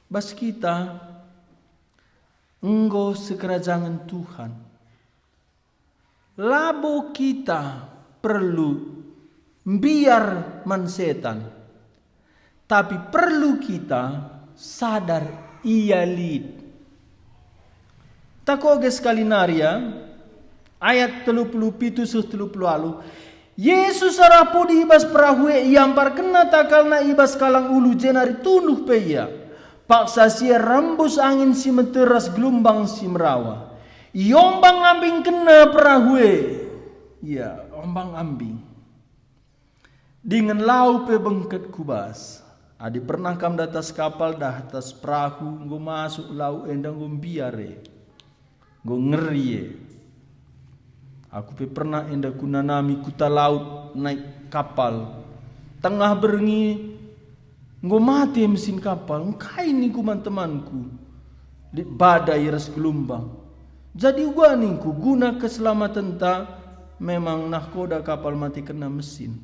Bas kita enggo sikerajangen Tuhan. Labo kita perlu mbiar man setan, tapi perlu kita sadar ia lit. Takoge sekali nari ya, ayat telu puluh pitu seh telu puluh alu. Yesus arah pudi i bas perahu e, iamparkenNa takalNa i bas kalang ulu, jenari tunduh pe Ia. Paksa si e rembus angin si meter ras gelumbang si merawa. Iombang-ambingkenNa perahu e. Ia ombang-ambing. Dingen lau pe bengket ku bas. Adi pernah kam ndatas kapal dah tas perahu, enggo masuk lau enda enggo mbiar e. Enggo ngeri e. Aku pe pernah enda kunanami kuta laut naik kapal. Tengah berngi, Enggo mate mesin kapal, engkai ningku man temanku? Lit badai ras gelumbang. Jadi uga ningku, guna keselamatenta memang nahkoda kapal mate kena mesin.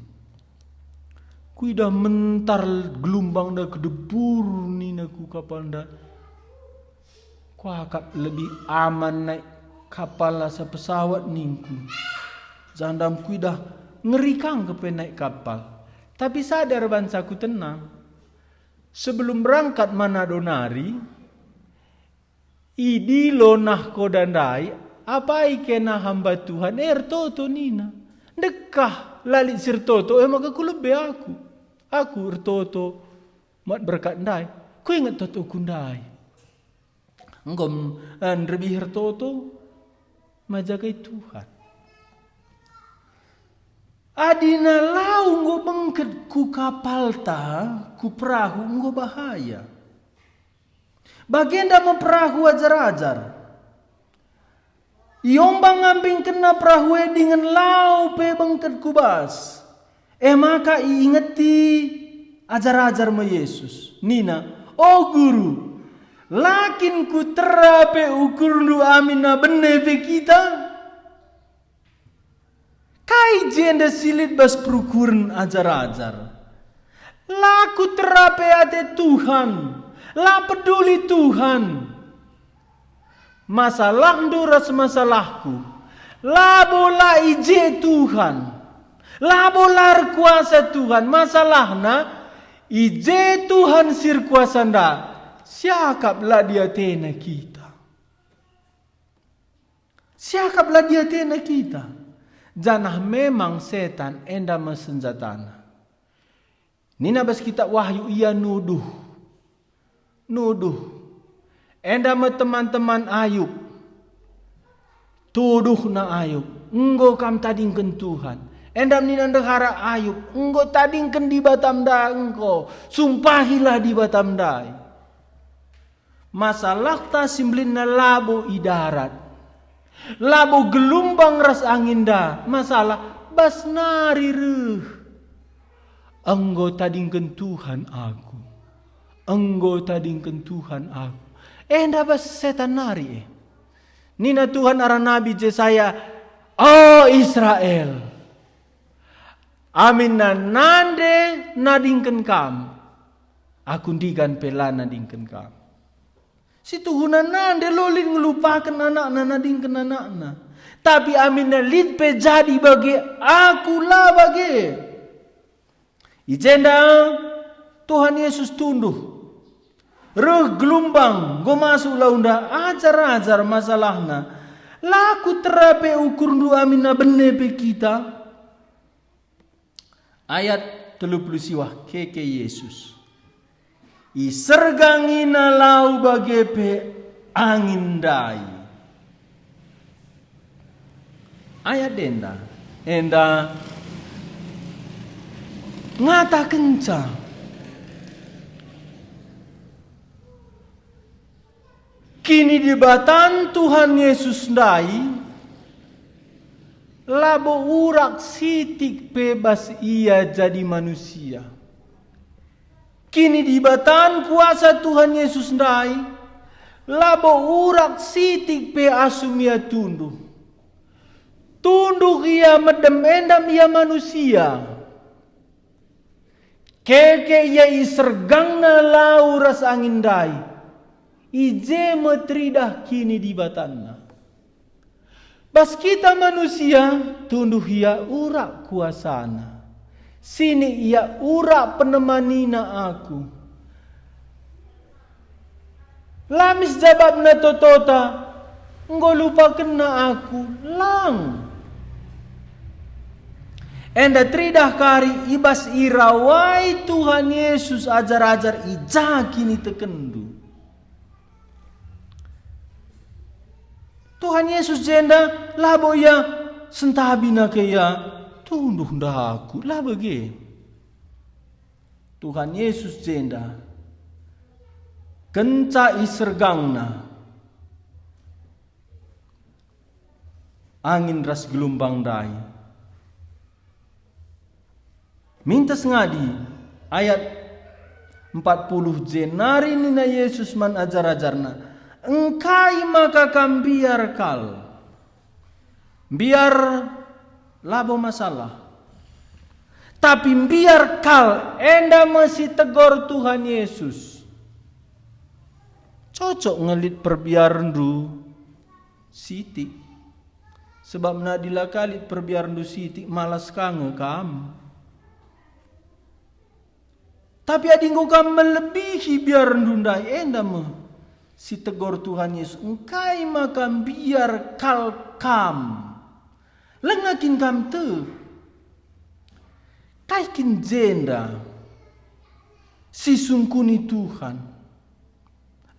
Kuidah mentar gelumbang nda kedebur nina ku kapal nda. Kuakap lebih aman naik kapal asa pesawat ningku. Jandam kuidah ngeri kang kepe naik kapal. Tapi sada erbanca ku tenang. Sebelum berangkat Manado nari, idilo nahkoda ndai, apai kena hamba Tuhan, e ertoto nina. Ndekah lalit si ertoto, e maka kulebe aku. Aku ertoto mat berkat ndai. Kuinget totoku ndai. Enggo, eh, nderbih ertoto, majagai Tuhan. Adina lau enggo bengket ku kapalta, ku perahu enggo bahaya. Bagenda me perahu ajar-ajar. Iombang ngambingkenna perahu e dingen lau pe bengket ku bas. E maka iingeti ajar-ajar me Jesus. Nina, "O Guru, la kin kutera pe ukurndu aminna bene pe kita?" Kai jenda si lit bas perukuren ajar-ajar? La kutera pe ate Tuhan, la peduli Tuhan. Masalahndu ras masalahku, labo la i je Tuhan, labo la erkuasa Tuhan. Masalahna, i je Tuhan si erkuasa enda, siakap la diatena kita. Siakap la diatena kita, janah memang setan enda me senjatana. Nina bas kitab Wahyu ia nuduh. Nuduh. Enda me teman-teman Ayub. Tuduhna Ayub, "Enggo kam tadingken Tuhan." Enda nina ndehara Ayub, "Enggo tadingken Dibatam ndai engko. Sumpahilah Dibatam ndai." Masalahta si mbelinna labo i darat, labo gelumbang ras angin enda, masalah bas nari reh. Enggo tadingken Tuhan aku, enggo tadingken Tuhan aku. Enda bas setan nari e. Nina Tuhan arah Nabi Jesaya, "O Israel, aminna nande nadingken kam, Aku ndigan pe la nadingken kam." Situhuna nande lit ngelupaken anakna nadingken anakna. Tapi aminna lit pe jadi bage, Aku la bage. I jenda Tuhan Yesus tunduh. Reh gelumbang, enggo masuk launda ajar-ajar masalahna. La kutera pe ukurndu aminna bene pe kita. Ayat telu puluh siwah keke Yesus. Isergangina lau bage pe angin ndai. Ayat enda, enda ngatakenca, kinidibatan Tuhan Yesus ndai labo urak sitik pe bas Ia jadi manusia. Kinidibatan kuasa Tuhan Yesus ndai labo urak sitik pe asum Ia tunduh. Tunduh Ia medem endam Ia manusia. Keke Ia isergangna lau ras angin ndai, i je me teridah kinidibatanNa. Bas kita manusia, tunduh Ia urak kuasaNa. Sinik Ia urak penemanina aku. La mis jabapna totota, enggo lupakenna aku, lang. Enda teridah kari i bas irawai Tuhan Yesus ajar-ajar i ja kinitekenndu. Tuhan Yesus jenda labo Ia sentabi nake Ia, "Tunduh ndah aku," la bage. Tuhan Yesus jenda kenca isergangNa angin ras gelumbang ndai. Mintes ngadi ayat Empat puluh jenari nina Jesus man ajar-ajarNa, "Engkai maka kam mbiar kal? Mbiar labo masalah. Tapi mbiar kal, enda me si tegor Tuhan Yesus. Cocok nge lit perbiarndu sitik. Sebab nadi la ka lit perbiarndu sitik, malas ka nge kam. Tapi adi enggo kam melebihi biarndu ndai, enda me si tegor Tuhan Yesus, engkai maka mbiar kal kam? Langa kin kam tek? Kai kin jenda si sungkuni Tuhan?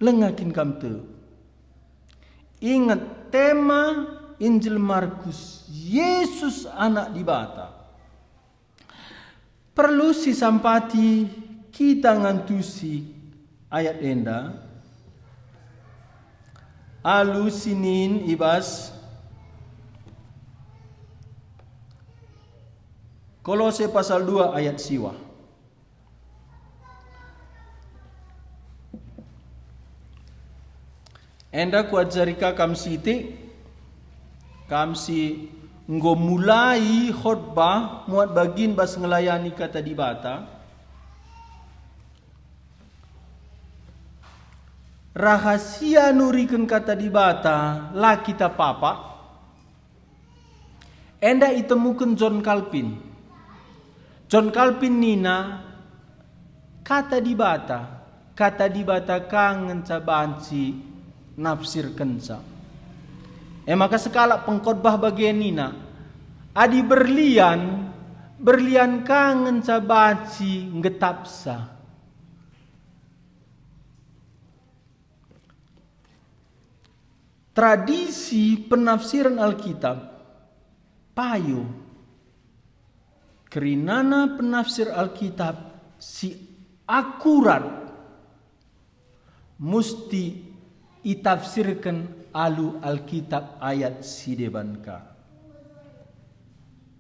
Langa kin kam tek?" Inget tema Injil Markus, Yesus Anak Dibata. Perlu sisampati kita ngantusi ayat enda, alu sinin i bas Kolose pasal dua ayat siwah. Enda kuajari ka kam sitik, kam si enggo mulai khotbah muat bagin bas ngelayani Kata Dibata. Rahasia nuriken Kata Dibata la kita papak. Enda itemuken John Calvin. John Calvin nina, "Kata Dibata, Kata Dibata ka ngenca banci nafsirkenca." E maka sekalak pengkhotbah bage nina, "Adi berlian, berlian ka ngenca banci nggetapsa." Tradisi penafsiran Alkitab payo. Kerinana penafsir Alkitab si akurat musti itafsirken alu Alkitab ayat si deban ka.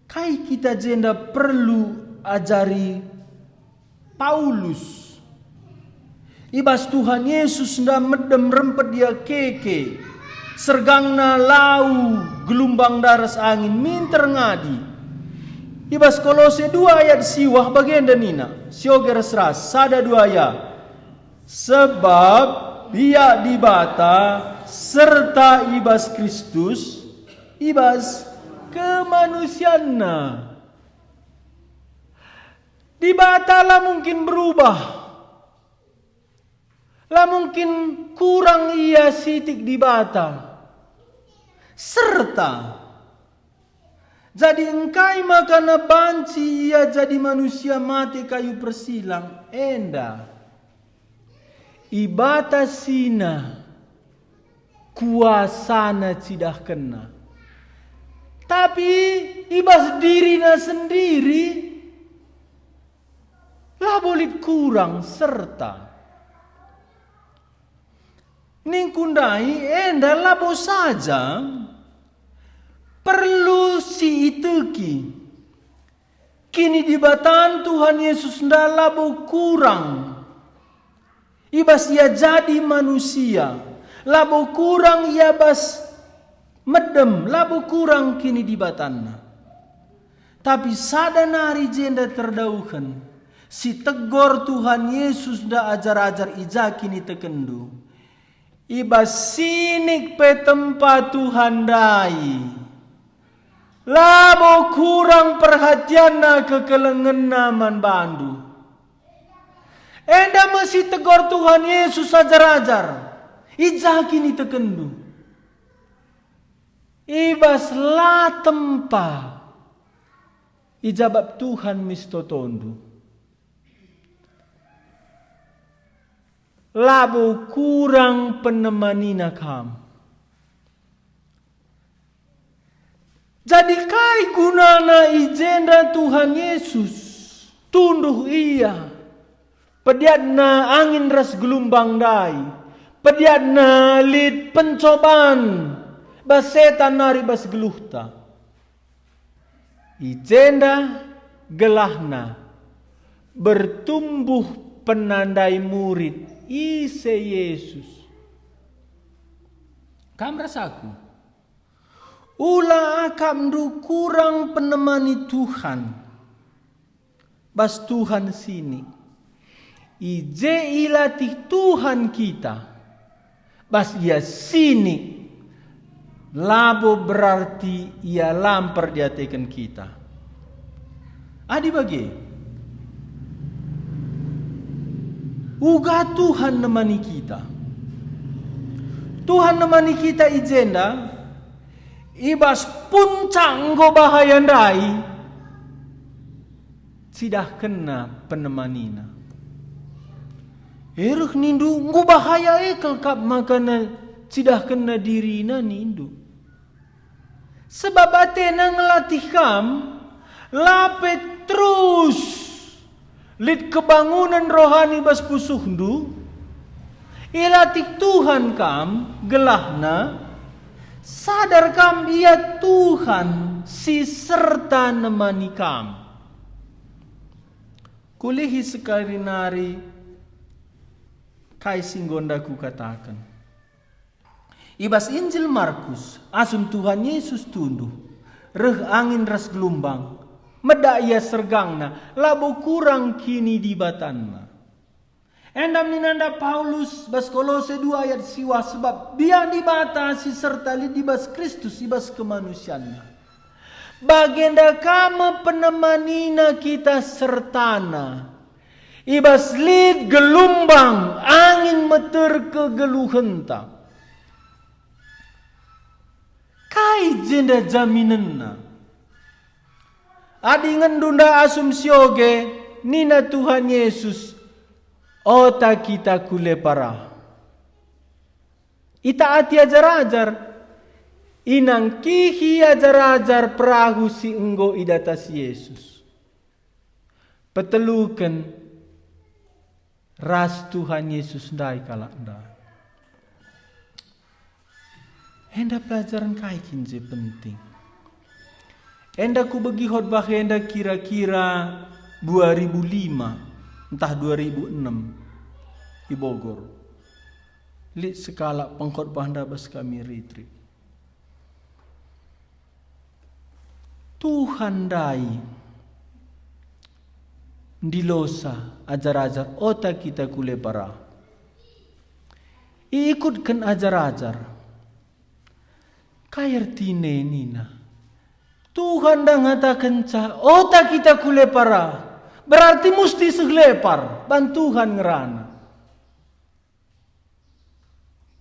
Kai kita jenda perlu ajari Paulus? I bas Tuhan Yesus enda medem rempet ia keke, sergangna lau gelumbang daras angin minter ngadi. I bas Kolose dua ayat siwah bagenda nina, sioge ras-ras, sada dua ya. Sebab biak Dibata serta i bas Kristus, i bas kemanusianNa. Dibata la mungkin berubah. La mungkin kurang ia sitik Dibata. Serta. Jadi engkai maka banci ia jadi manusia mate kayu persilang enda? I bas sina kuasana cidahkenna. Tapi i bas dirina sendiri labo lit kurang serta. Ningku ndai enda labo saja perlu si iteki. Kinidibatan Tuhan Yesus enda labo kurang i bas ia jadi manusia, labo kurang ia bas medem, labo kurang kinidibatanna. Tapi sada nari jenda terdauhen, si tegor Tuhan Yesus enda ajar-ajar i ja kinitekenndu. I bas sinik pe tempa Tuhan ndai, labo kurang perhatianna kekelengenna man bandu. Enda me si tegor Tuhan Yesus ajar-ajar, i ja kinitekenndu. I bas la tempa ijabap Tuhan mistotondu. Labo kurang penemanina kam. Jadi kai gunana i jenda Tuhan Yesus? Tunduh ia. Pediatna angin ras gelumbang ndai. Pediatna lit pencoban bas setan nari bas geluhta. I jenda gelahna bertumbuh penandai murid, ise Yesus. Kam ras aku. Ula akapndu kurang penemani Tuhan. Bas Tuhan sinik. I je ilatih Tuhan kita. Bas ia sinik, labo berarti ia la mperdiateken kita. Adi bage, uga Tuhan nemani kita. Tuhan nemani kita i jenda, i bas puncak enggo bahaya ndai, cidahkenNa penemanina. E reh nindu, "Enggo bahaya e kal kap maka na cidahkenNa diriNa," nindu. Sebab ateNa ngelatih kam, la pe terus lit kebangunen rohani bas pusuhndu, ilatih Tuhan kam, gelahNa, sadar kam Ia Tuhan si serta nemani kam. Kulihi sekali nari kai si enggo enda kukataken. I bas Injil Markus, asum Tuhan Yesus tunduh, reh angin ras gelumbang, medak ia sergangna, labo kurang kinidibatanna. Enda me ninanda Paulus bas Kolose dua ayat siwah, sebab biak Dibata si serta lit i bas Kristus i bas kemanusianNa. Bagenda ka me penemanina kita sertaNa. I bas lit gelumbang angin meter kegeluhenta. Kai jenda jaminenna? Adi ngenndu nda asum sioge, nina Tuhan Yesus, "Ota kita ku lepara." Itaati ajar-ajar, inangkihi ajar-ajar perahu si enggo idatasi Yesus. Peteluken ras Tuhan Yesus ndai kalak ndai. Enda pelajaran kai kin je penting? Enda kubegi khotbah enda kira-kira dua ribu lima ntah dua ribu enam i Bogor. Lit sekalak pengkhotbah ndai bas kami retreat. Tuhan ndai ndilosa ajar-ajar ota kita ku lepara. Iikutken ajar-ajar. Kai ertina nina? Tuhan ndai ngatakenca, "Ota kita ku lepara." Berarti musti seh lepar, ban Tuhan ngerana.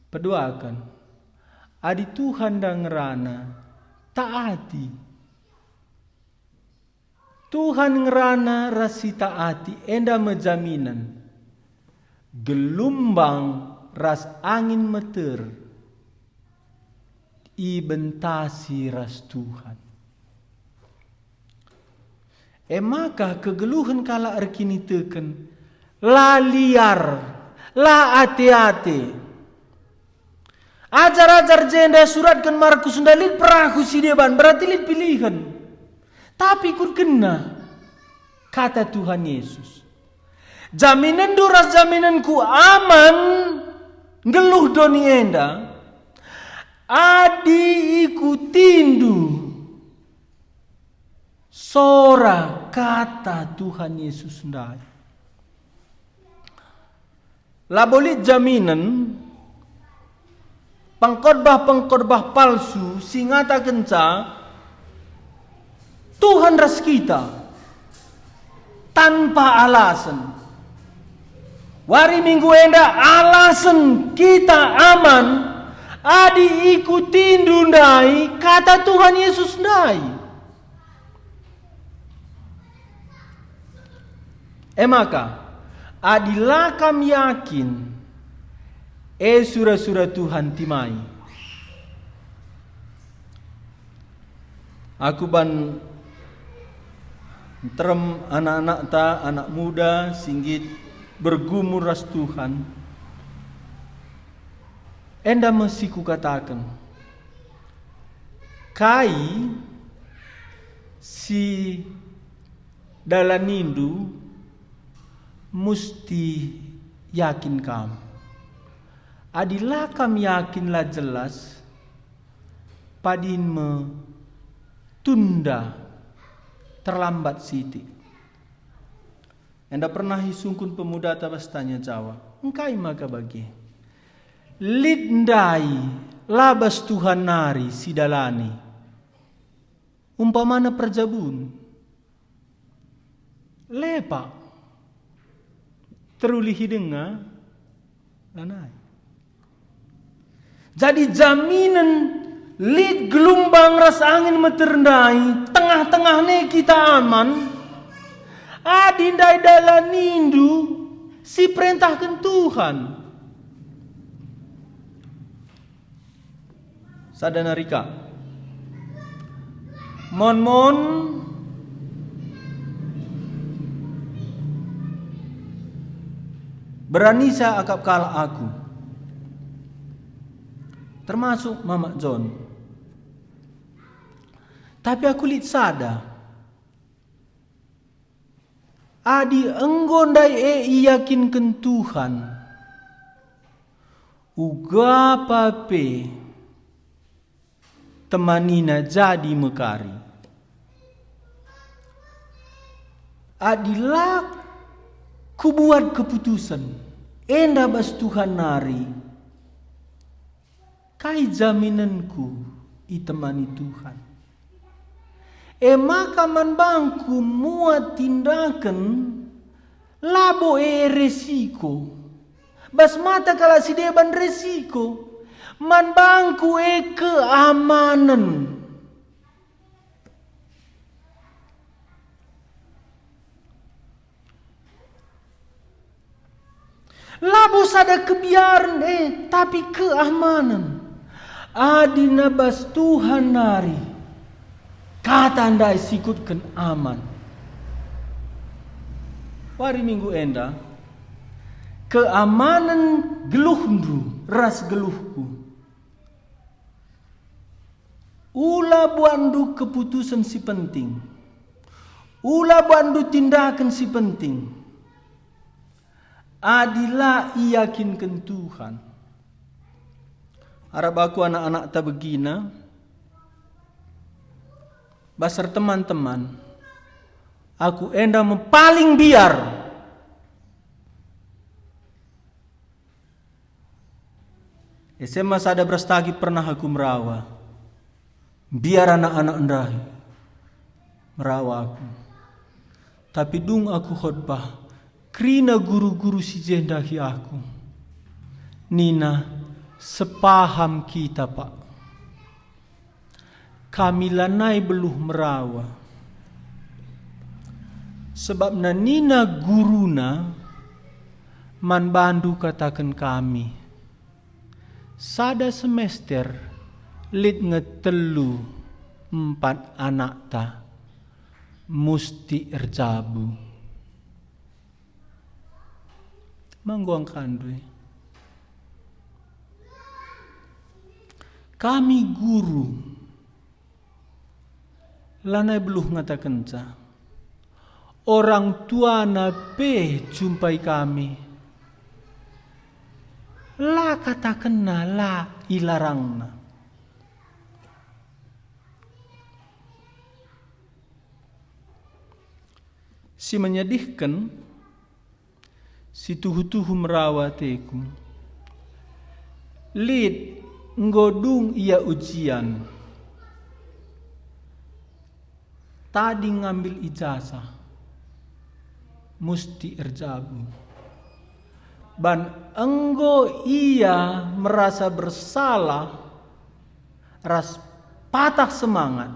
Peduaken, adi Tuhan ndai ngerana, taati. Tuhan ngerana ras si taati enda me jaminen. Gelumbang ras angin meter ibentasi ras Tuhan. E maka kegeluhen kalak erkiniteken la liar, la ate-ate. Ajar-ajar jenda suratken Markus ndai lit perahu si deban, berarti lit pilihen. Tapi ikutkenna kata Tuhan Yesus. Jaminenndu ras jaminenku aman nggeluh doni enda, adi ikutindu sora kata Tuhan Yesus ndai. Labo lit jaminen pengkhotbah-pengkhotbah palsu si ngatakenca Tuhan ras kita tanpa alasen. Wari Minggu enda alasen kita aman adi ikutindu ndai kata Tuhan Yesus ndai. E maka, adi la kam yakin, e sura-sura Tuhan timai. Aku ban nterem anak-anakta, anak muda si nggit bergumul ras Tuhan. Enda me si kukataken. Kai si dalanindu Musti yakin kam. Adi la kam yakin, la jelas, padin me tunda, terlambat sitik. Enda pernah isungkun pemudata bas tanya jawab, engkai maka bage? Lit ndai la bas Tuhan nari sidalani. Umpamana perjabun. Lepak. Terulihi denga? Lanai. Jadi jaminen lit gelumbang ras angin meter ndai, tengah-tengah ne kita aman, adi ndai dalanindu si perentahken Tuhan. Sada nari ka. Mon-mon beranisa akap kalak aku, termasuk Mamak John. Tapi aku lit sada. Adi enggo ndai e iyakinken Tuhan, uga pa pe temanina jadi me kari. Adi la kubuat keputusen enda bas Tuhan nari, kai jaminenku itemani Tuhan? E maka man bangku muat tindaken, labo e resiko. Bas mata kalak si deban resiko, man bangku e keamanen. Labo sada kebiaren e, tapi keamanen. Adi na bas Tuhan nari, kata ndai sikutken aman. Wari Minggu enda, keamanen geluhndu ras geluhku. Ula buatndu keputusen si penting. Ula buatndu tindaken si penting. Adi la iyakinken Tuhan. Arap aku anak-anakta begina, bas erteman-teman, aku enda me paling biar. S M A sada beras tagi pernah aku merawa. Mbiar anak-anak ndai merawa aku. Tapi dung aku khotbah, kerina guru-guru si je ndahi aku. Nina, "Sepaham kita, Pak." Kami lanai beluh merawa. Sebabna nina guruna, "Man bandu kataken kami, sada semester lit nge telu empat anakta musti erjabu." Manggo angkandu e. Kami guru lanai beluh ngatakenca. Orang tuana pe jumpai kami. La katakenna, la ilarangna. Si menyedihken, si tuhu-tuhu merawa ateku. Lit enggo dung ia ujian. Tading ngambil ijazah. Musti erjabu. Ban enggo ia merasa bersalah ras patah semangat.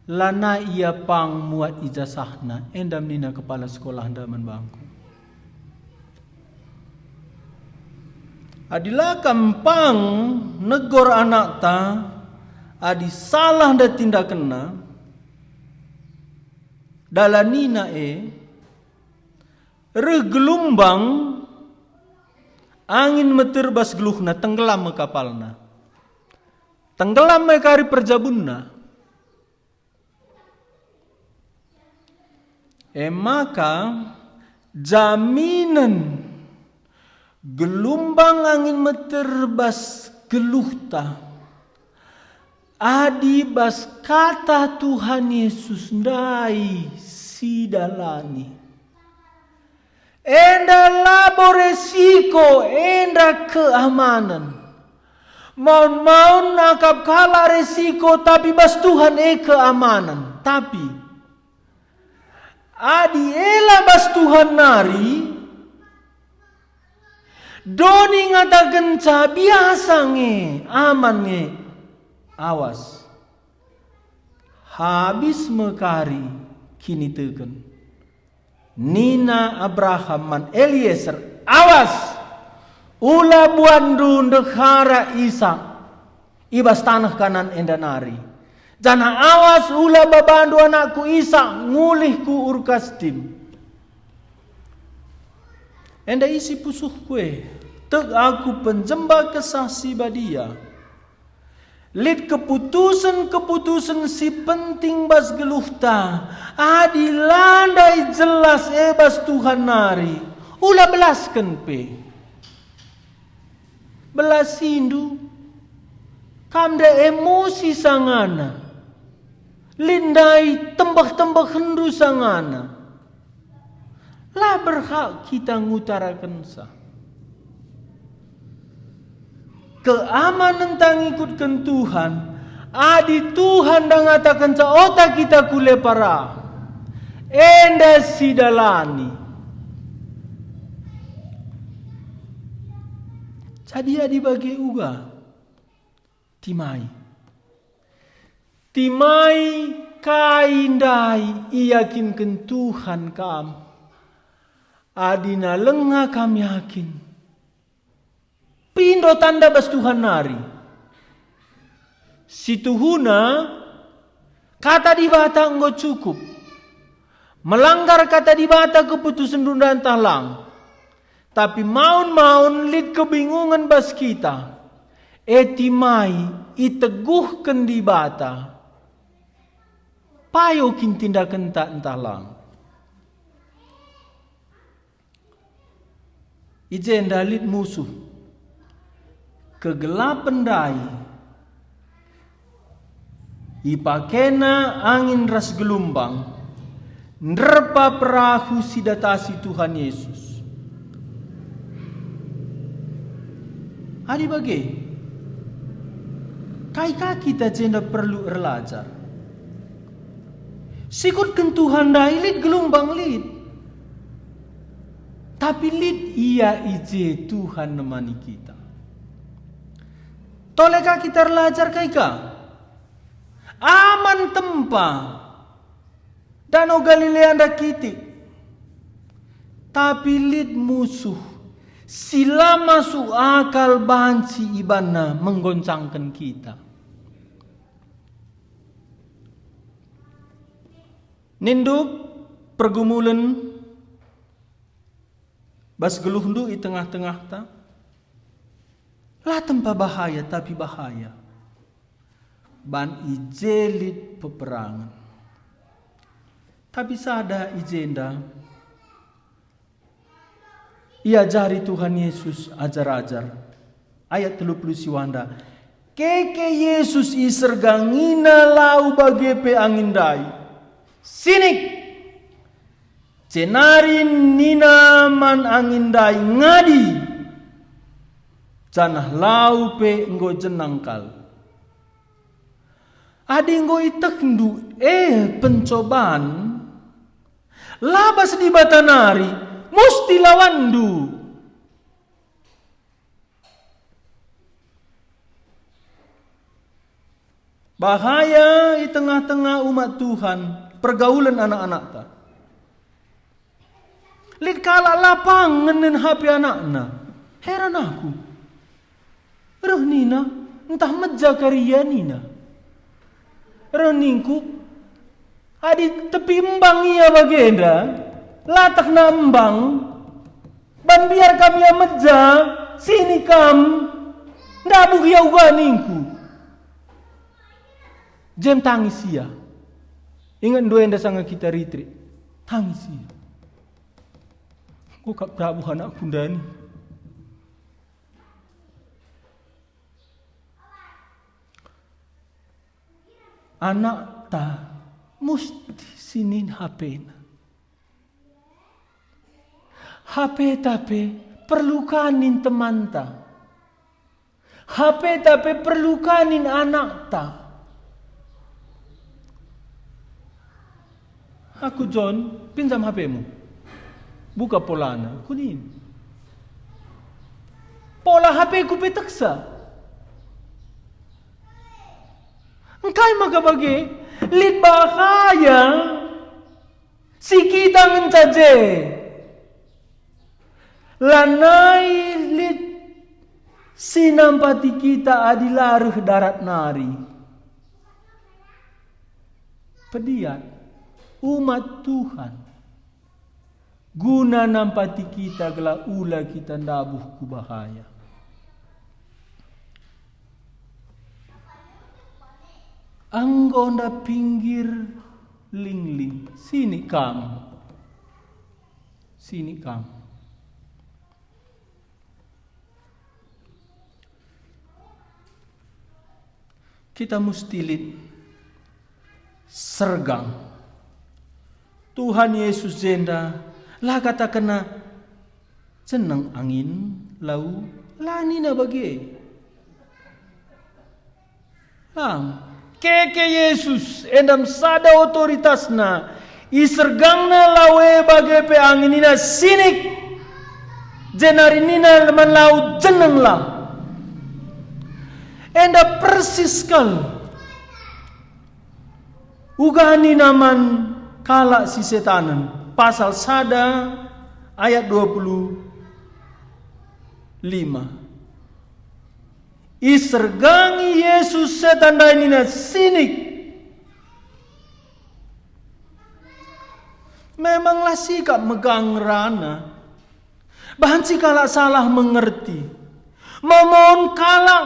Lanai ia pang muat ijazahna, enda nina kepala sekolah enda man bangku. Adi la kam pang negor anakta, adi salah nda tindakenna, dalanina e, reh gelumbang, angin meter bas geluhna, tenggelam me kapalna. Tenggelam me kari perjabunna. E maka, Jaminen gelumbang angin meter bas geluhta, adi bas kata Tuhan Yesus ndai sidalani. Enda labo resiko, enda keamanen. Maun-maun akap kalak resiko, tapi bas Tuhan e keamanen. Tapi adi ela bas Tuhan nari, doni ngatakenca biasa nge, aman nge, awas. Habis me kari kiniteken. Nina Abraham man Eliezer, "Awas! Ula buatndu ndehara Isak i bas taneh Kanaan enda nari. Janah awas ula babandu anakku Isak ngulih ku Ur Kasdim." Enda isi pusuhku e, tek aku penjemba Kesah Si Badia. Lit keputusen-keputusen si penting bas geluhta, adi la ndai jelas e bas Tuhan nari, ula belasken pe. Belasindu, kam ndai emosi sangana, lit ndai tembeh-tembehndu sangana. La berhak kita ngutarakenca. Keamanenta ngikutken Tuhan, adi Tuhan enda ngatakenca ota kita ku lepara, enda sidalani. Jadi adi bage uga, timai. Timai kai ndai iakinken Tuhan kam. Adina langa kam yakin, pindo tanda bas Tuhan nari. Situhuna, kata Dibata enggo cukup. Melanggar kata Dibata keputusenndu ntah lang. Tapi maun-maun lit kebingungen bas kita. E timai iteguhken Dibata. Payo kin tindakenta ntah lang. I jenda lit musuh. Kegelapen ndai ipakena angin ras gelumbang nderpa perahu si datasi Tuhan Yesus. Adi bage, kai ka kita jenda perlu erlajar? Sikutken Tuhan ndai lit gelumbang lit. Tapi lit ia i je Tuhan nemani kita. Tole ka kita erlajar kai ka? Aman tempa. Dano Galilea enda kitik. Tapi lit musuh si la masuk akal banci ibanna menggoncangken kita. Nindu pergumulen bas geluhndu i tengah-tengahta, la tempa bahaya, tapi bahaya. Ban i je lit peperangen. Tapi sada i jenda iajari Tuhan Yesus ajar-ajar. Ayat telu puluh siwanda, keke Yesus i serga ngina lau bage pe angin ndai, "Sinik!" Jenari nina man angin ndai, "Ngadi!" Janah lau pe enggo jenang kal. Adi enggo ietehndu e pencoban, la bas Dibata nari, musti lawanndu. Bahaya i tengah-tengah umat Tuhan, pergaulen anak-anakta. Lit kalak la pang ngenen H P anakna. Heran aku. Reh nina, ntah meja kari ia nina. Reh ningku, adi tepi embang ia bagenda, latehna embang, ban mbiar kam ia meja, sini kam, ndabuh ia uga ningku. Jem tangis ia. Ingetndu enda sanga kita ritrik. Tangis ia. Kap ndabuh anakku ndai. Anakta musti sinin hapena. Hapeta pe perlu ka nin temanta. Hapeta pe perlu ka nin anakta. Aku, "John, pinjam hapemu. Buka polana," kunin. Pola hapeku pe teksa. Engkai maka bage? Lit bahaya. Si kita ngenca je. Lanai lit si nampati kita adi la reh darat nari. Pediat, umat Tuhan, guna nampati kita gelah ula kita ndabuh ku bahaya. Enggo nda pinggir lingling, sinik kam. Sinik kam. Kita musti lit sergang. Tuhan Yesus jenda la katakenNa, "Jeneng angin, lau," la nina bage. Lang. Keke Yesus, enda sada otoritasNa, isergangNa lau e bage pe angin nina, "Sinik!" Jenari nina man lau, "Jenenglah!" Enda persis kal uga nina man kalak si setanen, pasal sada ayat dua puluh lima. Isergangi Yesus setan ndai nina, "Sinik!" Memanglah sikap megang ngerana. Bahanci kalak salah mengerti. Mamon kalak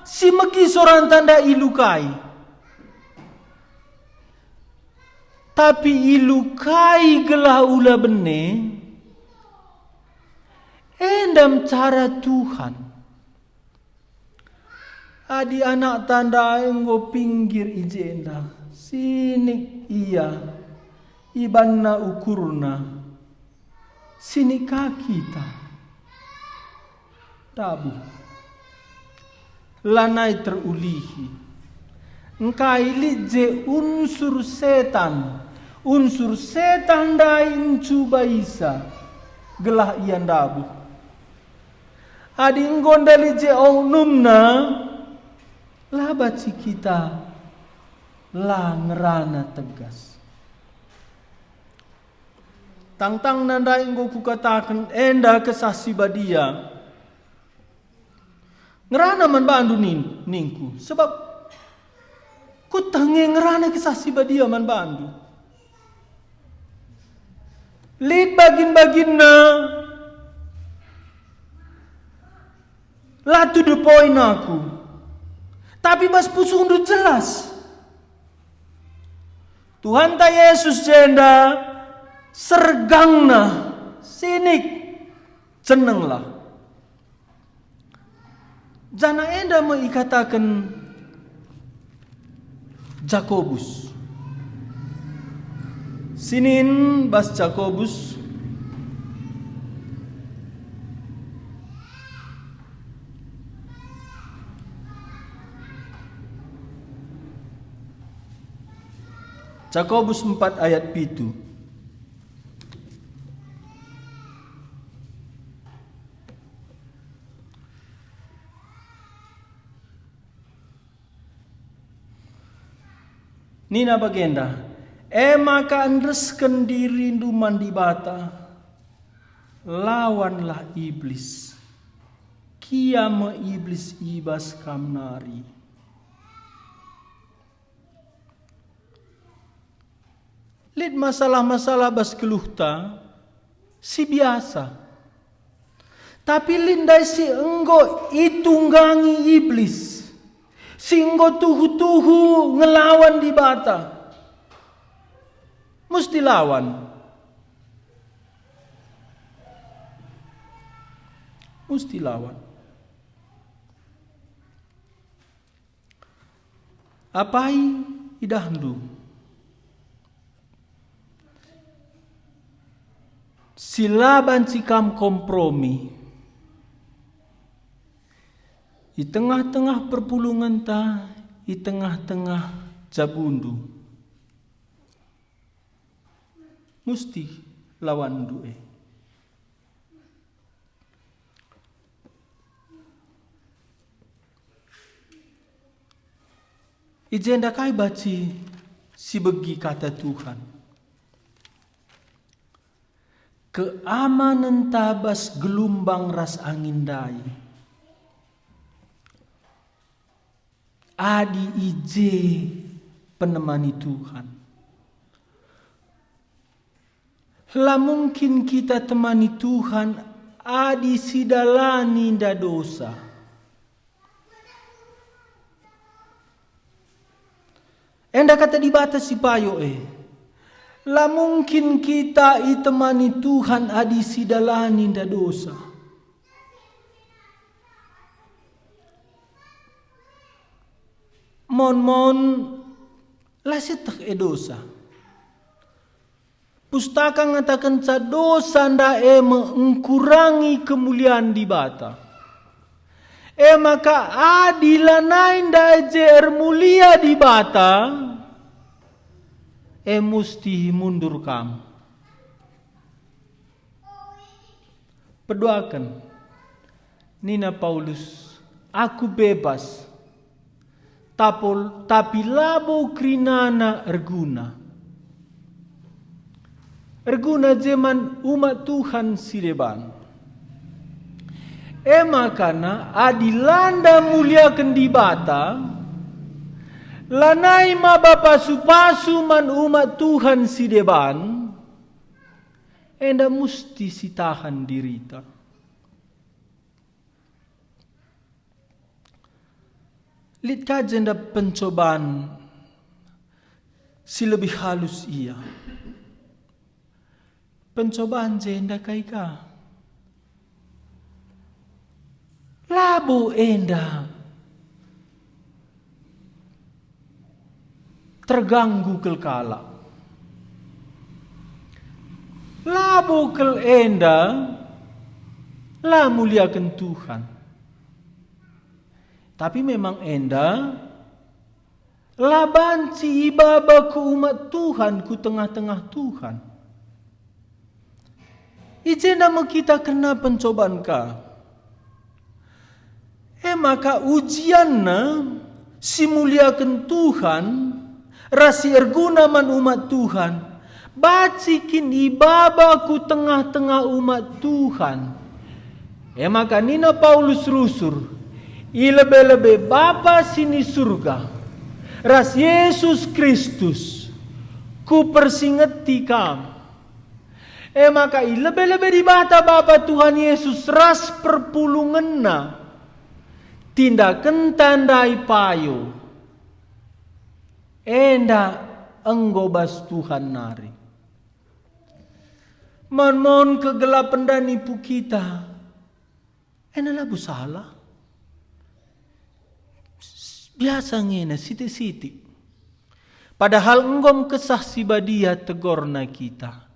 si megi soranta ndai ilukai. Tapi ilukai gelah ula bene, enda me cara Tuhan. Adi anakta ndai enggo pinggir i jenda, sinik ia, ibanna ukurna, sinik ka kita. Ndabuh. Lanai terulihi. Engkai lit je unsur setan, unsur setan ndai ncubaisa, gelah ia ndabuh. Adi enggo ndai lit je oknumna, la banci kita la ngerana tegas. Tangtangna ndai enggo kukataken enda Kesah Si Badia. Ngerana man bandu nin-, ningku, sebab kueteh nge ngerana Kesah Si Badia man bandu. Lit bagin-baginna la to the point aku, tapi bas pusuhndu jelas. Tuhanta Yesus jenda sergangna, sinik, jenenglah. Janah enda me ikataken Jakobus. Sinin bas Jakobus, Jakobus empat ayat pitu. Nina bagenda, "E maka endesken dirindu man Dibata, lawanlah Iblis. Kia me Iblis i bas kam nari." Lit masalah-masalah bas geluhta si biasa. Tapi lit ndai si enggo itunggangi Iblis, si enggo tuhu-tuhu ngelawan Dibata. Musti lawan. Musti lawan. Apai idahndu? Si la banci kam kompromi i tengah-tengah perpulungenta, i tengah-tengah jabundu. Musti lawanndu e. I jenda kai banci sibegi kata Tuhan? Keamanenta bas gelumbang ras angin ndai. Adi i je penemani Tuhan. La mungkin kita temani Tuhan adi sidalani nda dosa. Enda kata Dibata si payo e, la mungkin kita itemani Tuhan adi sidalani nda dosa. Mon-mon la sieteh e dosa. Pustaka ngatakenca dosa nda e me engkurangi kemulian Dibata. E maka adi lanai nda e je ermulia Dibata, e musti mundur kam. Peduaken, nina Paulus, "Aku bebas, tapol, tapi labo kerinana erguna." Erguna je man umat Tuhan si deban. E makana adi landa muliaken Dibata, lanai maba pasu-pasu man umat Tuhan si deban, enda musti sitahan dirita. Lit ka jenda pencoban si lebih halus ia. Pencoban jenda kai ka? Labo enda terganggu kal kalak. Labo kal enda la muliaken Tuhan. Tapi memang enda la banci ibaba ku umat Tuhan, ku tengah-tengah Tuhan. I jenda me kita kena pencoban ka. E maka ujianna si muliaken Tuhan ras si erguna man umat Tuhan, banci kin ibaba ku tengah-tengah umat Tuhan. E maka nina Paulus rusur, "I lebe-lebe Bapa si ni Surga ras Jesus Kristus, kupersingeti kam." E maka i lebe-lebe Dibata Bapa, Tuhan Yesus ras perpulungenNa, tindakenta ndai payo, enda enggo bas Tuhan nari. Mon-mon kegelapen ndai nipu kita, enda labo salah. Biasa nge ena sitik-sitik. Padahal enggo me Kesah Si Badia tegorna kita.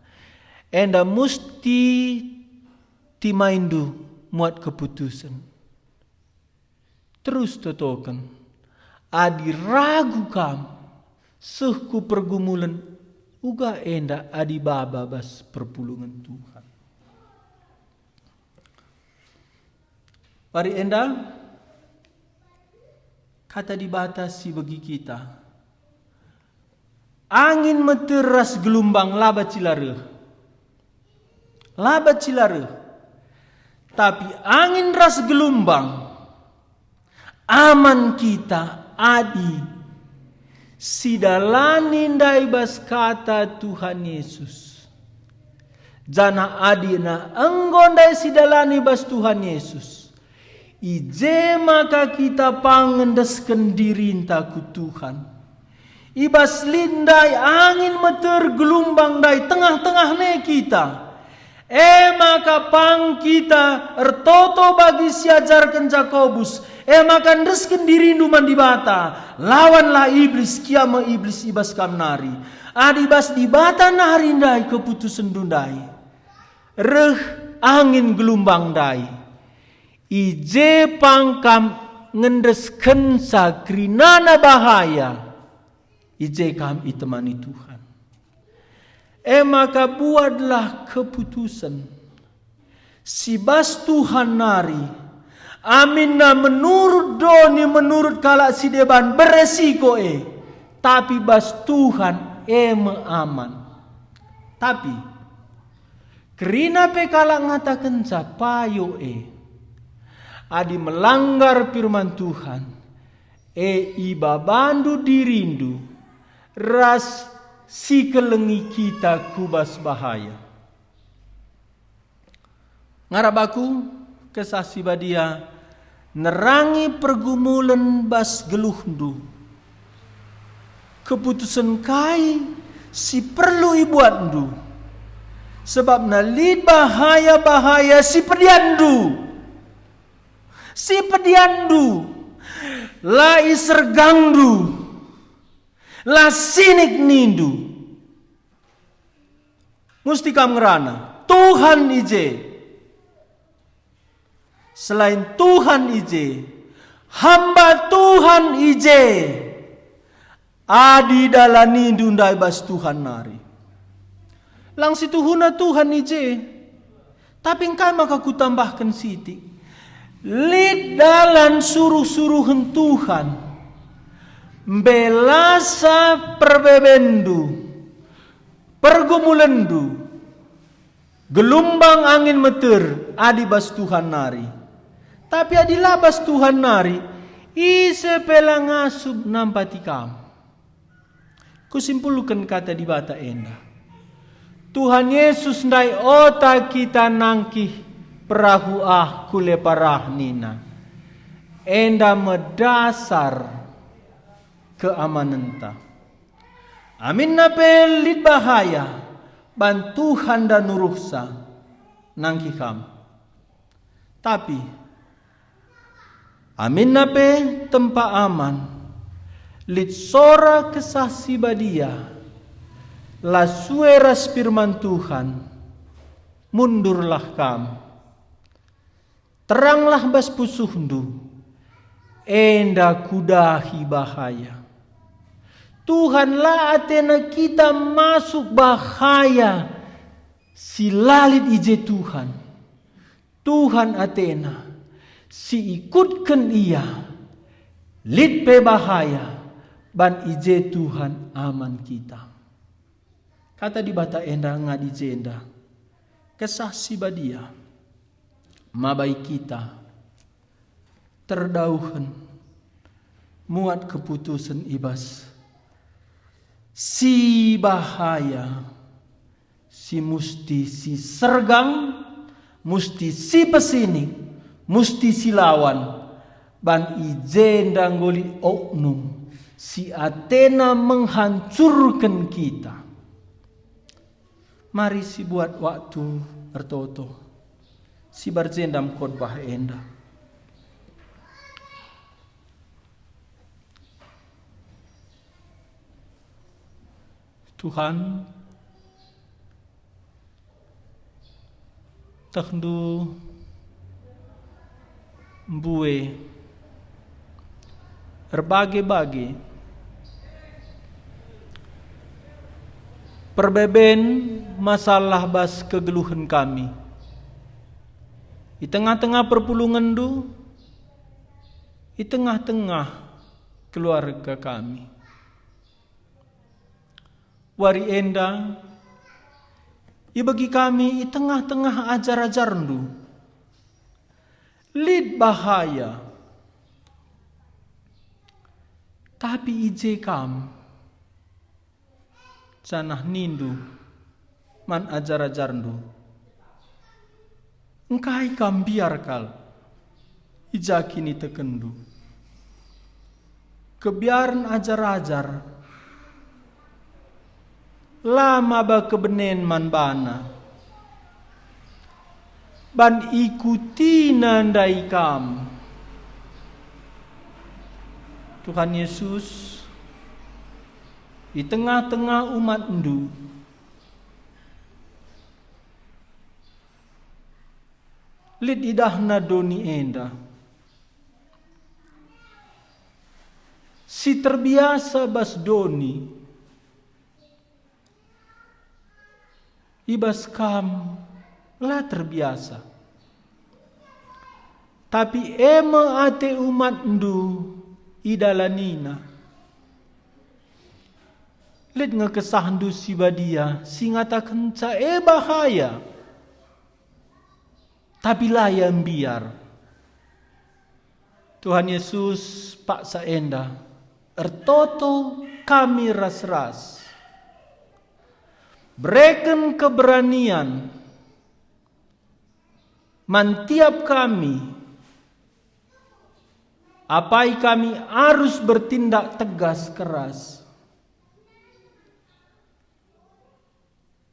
Enda musti timaindu muat keputusen. Terus totoken, adi ragu kam seh ku pergumulen, uga enda adi baba bas perpulungen Tuhan. Wari enda, Kata Dibata si begi kita. Angin meter ras gelumbang la banci la reh. La banci la reh. Tapi angin ras gelumbang aman kita adi sidalani ndai bas kata Tuhan Yesus. Janah adina enggo ndai sidalani bas Tuhan Yesus, i je maka kita pang ngendesken dirinta ku Tuhan. I bas lit ndai angin meter gelumbang ndai tengah-tengah ne kita, E maka pang kita ertoto bagi si ajarken Jakobus, e maka endesken dirindu man Dibata, lawanlah Iblis, kiam me Iblis i bas kam nari. Adi bas Dibata nari ndai keputusenndu ndai, reh angin gelumbang ndai, i je pang kam ngendeskenca kerinana bahaya, i je kam itemani Tuhan. E maka buatlah keputusen si bas Tuhan nari, aminna menurut doni, menurut kalak si deban beresiko e, tapi bas Tuhan e me aman. Tapi kerina pe kalak ngatakenca payo e, adi melanggar firman Tuhan, e ibabandu dirindu ras si kelengi kita ku bas bahaya. Ngarap aku, Kesah Si Badia nerangi pergumulen bas geluhndu. Keputusen kai si perlu ibuatndu? Sebabna lit bahaya-bahaya si pedianndu. Si pedianndu, la isergangndu, la sinik nindu. Musti kam ngerana, Tuhan i je. Selain Tuhan i je, hamba Tuhan i je. Adi dalanindu ndai bas Tuhan nari. Lang situhuna Tuhan i je. Tapi engkai maka kutambahken sitik? Lit dalan suruh-suruhen Tuhan. Mbelasa perbebenndu, pergumulenndu, gelumbang angin meter adi bas Tuhan nari. Tapi adi la bas Tuhan nari, ise pe la ngasup nampati kam. Kusimpulken kata Dibata enda. Tuhan Yesus ndai ota kita nangkih perahu ah ku lepar ah nina. Enda me dasar keamanenta. Aminna pe lit bahaya, ban Tuhan nda nuruhsa nangkih kam. Tapi aminna pe tempa aman, lit sora Kesah Si Badia, la sue ras firman Tuhan, mundurlah kam. Teranglah bas pusuhndu, enda kudahi bahaya. Tuhan la atena kita masuk bahaya si la lit i je Tuhan. Tuhan atena, si ikutken Ia, lit pe bahaya, ban i je Tuhan aman kita. Kata Dibata enda ngadi jenda, Kesah Si Badia mabai kita terdauhen muat keputusen i bas si bahaya, si musti si sergang, musti si pesinik, musti si lawan, ban i jenda enggo lit oknum si atena menghancurken kita. Mari sibuat waktu ertoto, sibar jenda me khotbah enda. Tuhan, tehndu mbue erbage-bage perbeben masalah bas kegeluhen kami. I tengah-tengah perpulungenndu, i tengah-tengah keluarga kami. Wari enda, ibegi kami i tengah-tengah ajar-ajarndu. Lit bahaya, tapi i je kam, janah nindu man ajar-ajarndu, "Engkai kam mbiar kal? I ja kinitekenndu?" Kebiaren ajar-ajar la maba kebenen man bana. Ban ikutina ndai kam. Tuhan Yesus, i tengah-tengah umatNdu, lit idahna doni enda. Si terbiasa bas doni, i bas kam la terbiasa. Tapi e me ate umatNdu idalanina. Lit nge KesahNdu si Badia si ngatakenca e bahaya, tapi la ia mbiar. Tuhan Yesus, paksa enda, ertoto kami ras-ras. Bereken keberanian man tiap kami, apai kami arus bertindak tegas keras.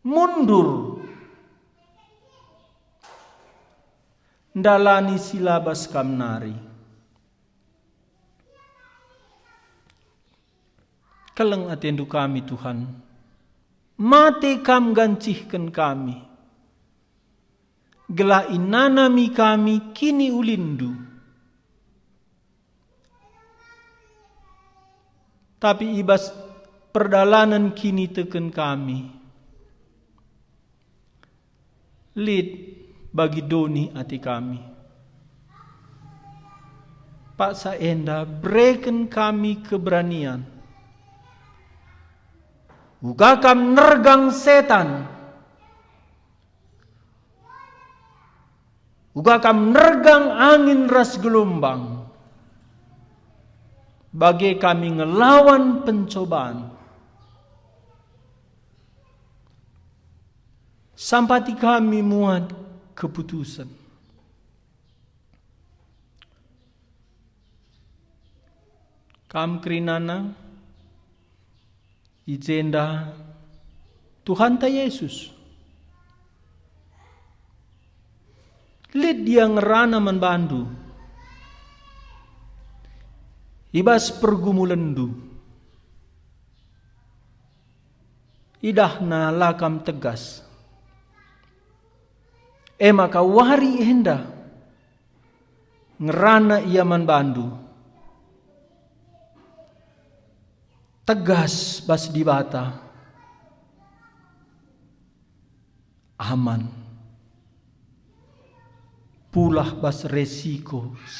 Mundur ndalani si la bas kam nari. Keleng atendu kami, Tuhan. Mate kam nggancihken kami, gelah inanami kami kiniulinNdu. Tapi i bas perdalanen kiniteken kami, lit bagi doni ate kami. Paksa enda bereken kami keberanian. Uga kam nergang setan, uga kam nergang angin ras gelombang, bage kami ngelawan pencoban. Sampati kami muat keputusen. Kam kerinana, i jenda Tuhanta Yesus. Lit Ia ngerana man bandu i bas pergumulenndu. IdahNa la kam tegas. E maka wari enda ngerana Ia man bandu. Tegas bas Dibata. Aman. Pulah bas resiko si